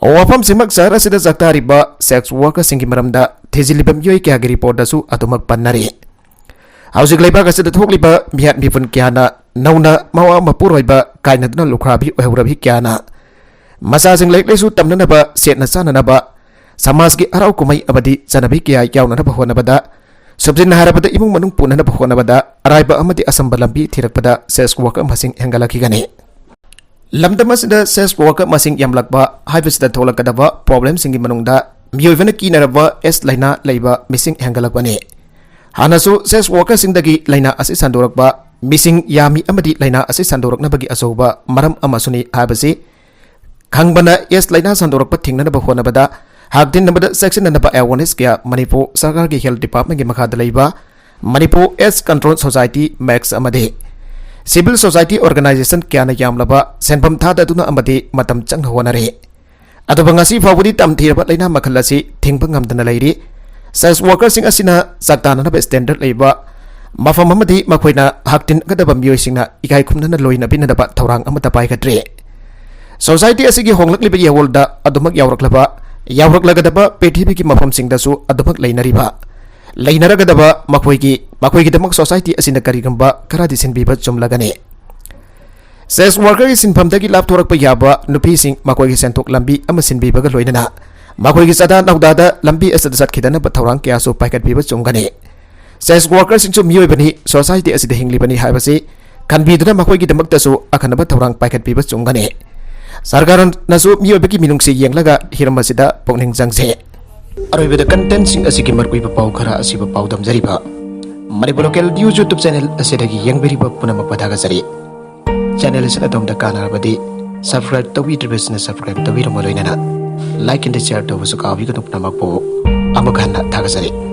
ꯋꯥꯐꯝꯁꯤꯃꯛ ꯁꯍꯔ ꯑꯁꯤꯗ ꯆꯥꯛꯇꯥꯔꯤꯕ sex workerꯁꯤꯡꯒꯤ ꯃꯔꯝꯗ ꯊꯤꯖꯤꯜꯂꯤꯕ ꯃꯤꯑꯣꯏ ꯀꯌꯥꯒꯤ reportꯇꯁꯨ ꯑꯗꯨꯃꯛ ꯄꯟꯅꯔꯤ꯫ ꯍꯧꯖꯤꯛ ꯂꯩꯕꯥꯛ ꯑꯁꯤꯗ ꯊꯣꯛꯂꯤꯕ ꯃꯤꯍꯥꯠ ꯃꯤꯄꯨꯟ ꯀꯌꯥꯅ ꯅꯧꯅ ꯃꯋꯥ ꯃꯄꯨꯔꯣꯏꯕ ꯀꯥꯏꯅꯗꯨꯅ ꯂꯨꯈ꯭ꯔꯥꯕꯤ ꯑꯣꯏꯍꯧꯔꯕꯤ ꯀꯌꯥꯅ ꯃꯆꯥꯁꯤꯡ ꯂꯥꯏꯔꯤꯛ ꯂꯥꯏꯁꯨ ꯇꯝꯅꯅꯕ, ꯁꯦꯠꯅ ꯆꯥꯅꯅꯕ, ꯁꯃꯥꯖꯒꯤ ꯍꯔꯥꯎ ꯀꯨꯝꯍꯩ ꯑꯃꯗꯤ ꯆꯠꯅꯕꯤ ꯀꯌꯥ ꯌꯥꯎꯅꯅꯕ ꯍꯣꯠꯅꯕꯗ, ꯁꯝꯖꯤꯟꯅ ꯍꯥꯏꯔꯕꯗ ꯏꯃꯨꯡ ꯃꯅꯨꯡ ꯄꯨꯅꯅꯕ ꯍꯣꯠꯅꯕꯗ ꯑꯔꯥꯏꯕ ꯑꯃꯗꯤ ꯑꯆꯝꯕ ꯂꯝꯕꯤ ꯊꯤꯔꯛꯄꯗ sex worker ꯃꯁꯤꯡ ꯍꯦꯟꯒꯠꯂꯛꯈꯤꯒꯅꯤ꯫ ꯂꯝꯗꯝ ꯑꯁꯤꯗ sex worker ꯃꯁꯤꯡ ꯌꯥꯝꯂꯛꯄ ꯍꯥꯏꯕꯁꯤꯗ ꯊꯣꯛꯂꯛꯀꯗꯕ problemꯁꯤꯡꯒꯤ ꯃꯅꯨꯡꯗ ꯃꯤꯑꯣꯏꯕꯅ ꯀꯤꯅꯔꯕ AIDS ꯂꯥꯏꯅꯥ ꯂꯩꯕ ꯃꯤꯁꯤꯡ ꯍꯦꯟꯒꯠꯂꯛꯄꯅꯤ꯫ ꯍꯥꯟꯅꯁꯨ sex workerꯁꯤꯡꯗꯒꯤ ꯂꯥꯏꯅꯥ ꯑꯁꯤ ꯁꯟꯗꯣꯔꯛꯄ ꯃꯤꯁꯤꯡ ꯌꯥꯝꯃꯤ ꯑꯃꯗꯤ ꯂꯥꯏꯅꯥ ꯑꯁꯤ ꯁꯟꯗꯣꯔꯛꯅꯕꯒꯤ ꯑꯆꯧꯕ ꯃꯔꯝ ꯑꯃꯁꯨꯅꯤ ꯍꯥꯏꯕꯁꯤ ꯈꯪꯕꯅ ꯑꯦꯁ ꯂꯥꯏꯅꯥ ꯁꯟꯗꯣꯔꯛꯄ ꯊꯤꯡꯅꯅꯕ ꯍꯣꯠꯅꯕꯗ ꯍꯛꯊꯤꯟꯅꯕꯗ ꯆꯦꯛꯁꯤꯟꯅꯅꯕ awareness ꯀꯌꯥ ꯃꯅꯤꯄꯨꯔ ꯁꯔꯀꯥꯔꯒꯤ health departmentꯀꯤ ꯃꯈꯥꯗ ꯂꯩꯕ Manipur AIDS control society, MACS ꯑꯃꯗꯤ civil society organization ꯀꯌꯥꯅ ꯌꯥꯝꯂꯕ ꯁꯦꯟꯐꯝ ꯊꯥꯗꯗꯨꯅ ꯑꯃꯗꯤ ꯃꯇꯝ ꯆꯪꯅ ꯍꯣꯠꯅꯔꯤ꯫ ꯑꯗꯨꯕꯨ ꯉꯁꯤ ꯐꯥꯎꯕꯗꯤ ꯇꯝꯊꯤꯔꯕ ꯂꯥꯏꯅꯥ ꯃꯈꯜ ꯑꯁꯤ ꯊꯤꯡꯕ ꯉꯝꯗꯅ ꯂꯩꯔꯤ꯫ Sex workerꯁꯤꯡ ꯑꯁꯤꯅ ꯆꯥꯛꯇꯥꯅꯅꯕ standard ꯂꯩꯕ ꯃꯐꯝ ꯑꯃꯗꯤ ꯃꯈꯣꯏꯅ ꯍꯛꯊꯤꯟꯒꯗꯕ ꯃꯤꯑꯣꯏꯁꯤꯡꯅ ꯏꯀꯥꯏ ꯈꯨꯝꯅꯅ ꯂꯣꯏꯅꯕꯤꯅꯅꯕ ꯊꯧꯔꯥꯡ ꯑꯃꯠꯇ ꯄꯥꯏꯈꯠꯇ꯭ꯔꯤ꯫ Society ꯑꯁꯤꯒꯤ ꯍꯣꯡꯂꯛꯂꯤꯕ ꯌꯥꯋꯣꯜꯗ ꯑꯗꯨꯃꯛ ꯌꯥꯎꯔꯛꯂꯕ, ꯌꯥꯎꯔꯛꯂꯒꯗꯕ ꯄ꯭ꯔꯤꯊꯤꯕꯤꯒꯤ ꯃꯐꯝꯁꯤꯡꯗꯁꯨ ꯑꯗꯨꯃꯛ ꯂꯩꯅꯔꯤꯕ, ꯂꯩꯅꯔꯒꯗꯕ ꯃꯈꯣꯏꯒꯤ, ꯃꯈꯣꯏꯒꯤꯗꯃꯛ society ꯑꯁꯤꯅ ꯀꯔꯤꯒꯨꯝꯕ ꯈꯔꯗꯤ ꯁꯤꯟꯕꯤꯕ ꯆꯨꯝꯂꯒꯅꯤ꯫ Sex workerꯒꯤ ꯁꯤꯟꯐꯝꯗꯒꯤ ꯂꯥꯞꯊꯣꯔꯛꯄ ꯌꯥꯕ ꯅꯨꯄꯤꯁꯤꯡ ꯃꯈꯣꯏꯒꯤ ꯁꯦꯟꯊꯣꯛ ꯂꯝꯕꯤ ꯑꯃ ꯁꯤꯟꯕꯤꯕꯒ ꯂꯣꯏꯅꯅ ꯃꯈꯣꯏꯒꯤ ꯆꯥꯗꯥ ꯅꯧꯗꯥꯗ ꯂꯝꯕꯤ ꯑꯁꯤꯗ ꯆꯠꯈꯤꯗꯅꯕ ꯊꯧꯔꯥꯡ ꯀꯌꯥꯁꯨ ꯄꯥꯏꯈꯠꯄꯤꯕ ꯆꯨꯝꯒꯅꯤ꯫ Sex workerꯁꯤꯡꯁꯨ ꯃꯤꯑꯣꯏꯕꯅꯤ, society ꯑꯁꯤꯗ ꯍꯤꯡꯂꯤꯕꯅꯤ ꯍꯥꯏꯕꯁꯤ ꯈꯟꯕꯤꯗꯨꯅ ꯃꯈꯣꯏꯒꯤꯗꯃꯛꯇꯁꯨ ꯑꯈꯟꯅꯕ ꯊꯧꯔꯥꯡ ꯄꯥꯏꯈꯠꯄꯤꯕ ꯆꯨꯝꯒꯅꯤ꯫ ꯁꯔꯀꯥꯔꯅꯁꯨ ꯃꯤꯑꯣꯏꯕꯒꯤ ꯃꯤꯅꯨꯡꯁꯤ ꯌꯦꯡꯂꯒ ꯍꯤꯔꯝ ꯑꯁꯤꯗ ꯄꯨꯛꯅꯤꯡ ꯆꯪꯁꯤ꯫ ꯑꯔꯣꯏꯕꯗ contentꯁꯤꯡ ꯑꯁꯤꯒꯤ ꯃꯔꯨꯑꯣꯏꯕ ꯄꯥꯎ ꯈꯔ ꯑꯁꯤꯕꯨ ꯄꯥꯎꯗꯝꯖꯔꯤꯕ Manipur Local News YouTube channel ꯑꯁꯤꯗꯒꯤ ꯌꯦꯡꯕꯤꯔꯤꯕ ꯄꯨꯝꯅꯃꯛꯄꯨ ꯊꯥꯒꯠꯆꯔꯤ꯫ Channel ꯑꯁꯤꯅ ꯑꯗꯣꯝꯗ ꯀꯥꯟꯅꯔꯕꯗꯤ subscribe ꯇꯧꯕꯤꯗ꯭ꯔꯤꯕꯁꯤꯡꯅ subscribe ꯇꯧꯕꯤꯔꯝꯕ ꯂꯣꯏꯅꯅ like and share ꯇꯧꯕꯁꯨ ꯀꯥꯎꯕꯤꯒꯅꯨ꯫ ꯄꯨꯝꯅꯃꯛꯄꯨ ꯑꯃꯨꯛ ꯍꯟꯅ ꯊꯥꯒꯠꯆꯔꯤ꯫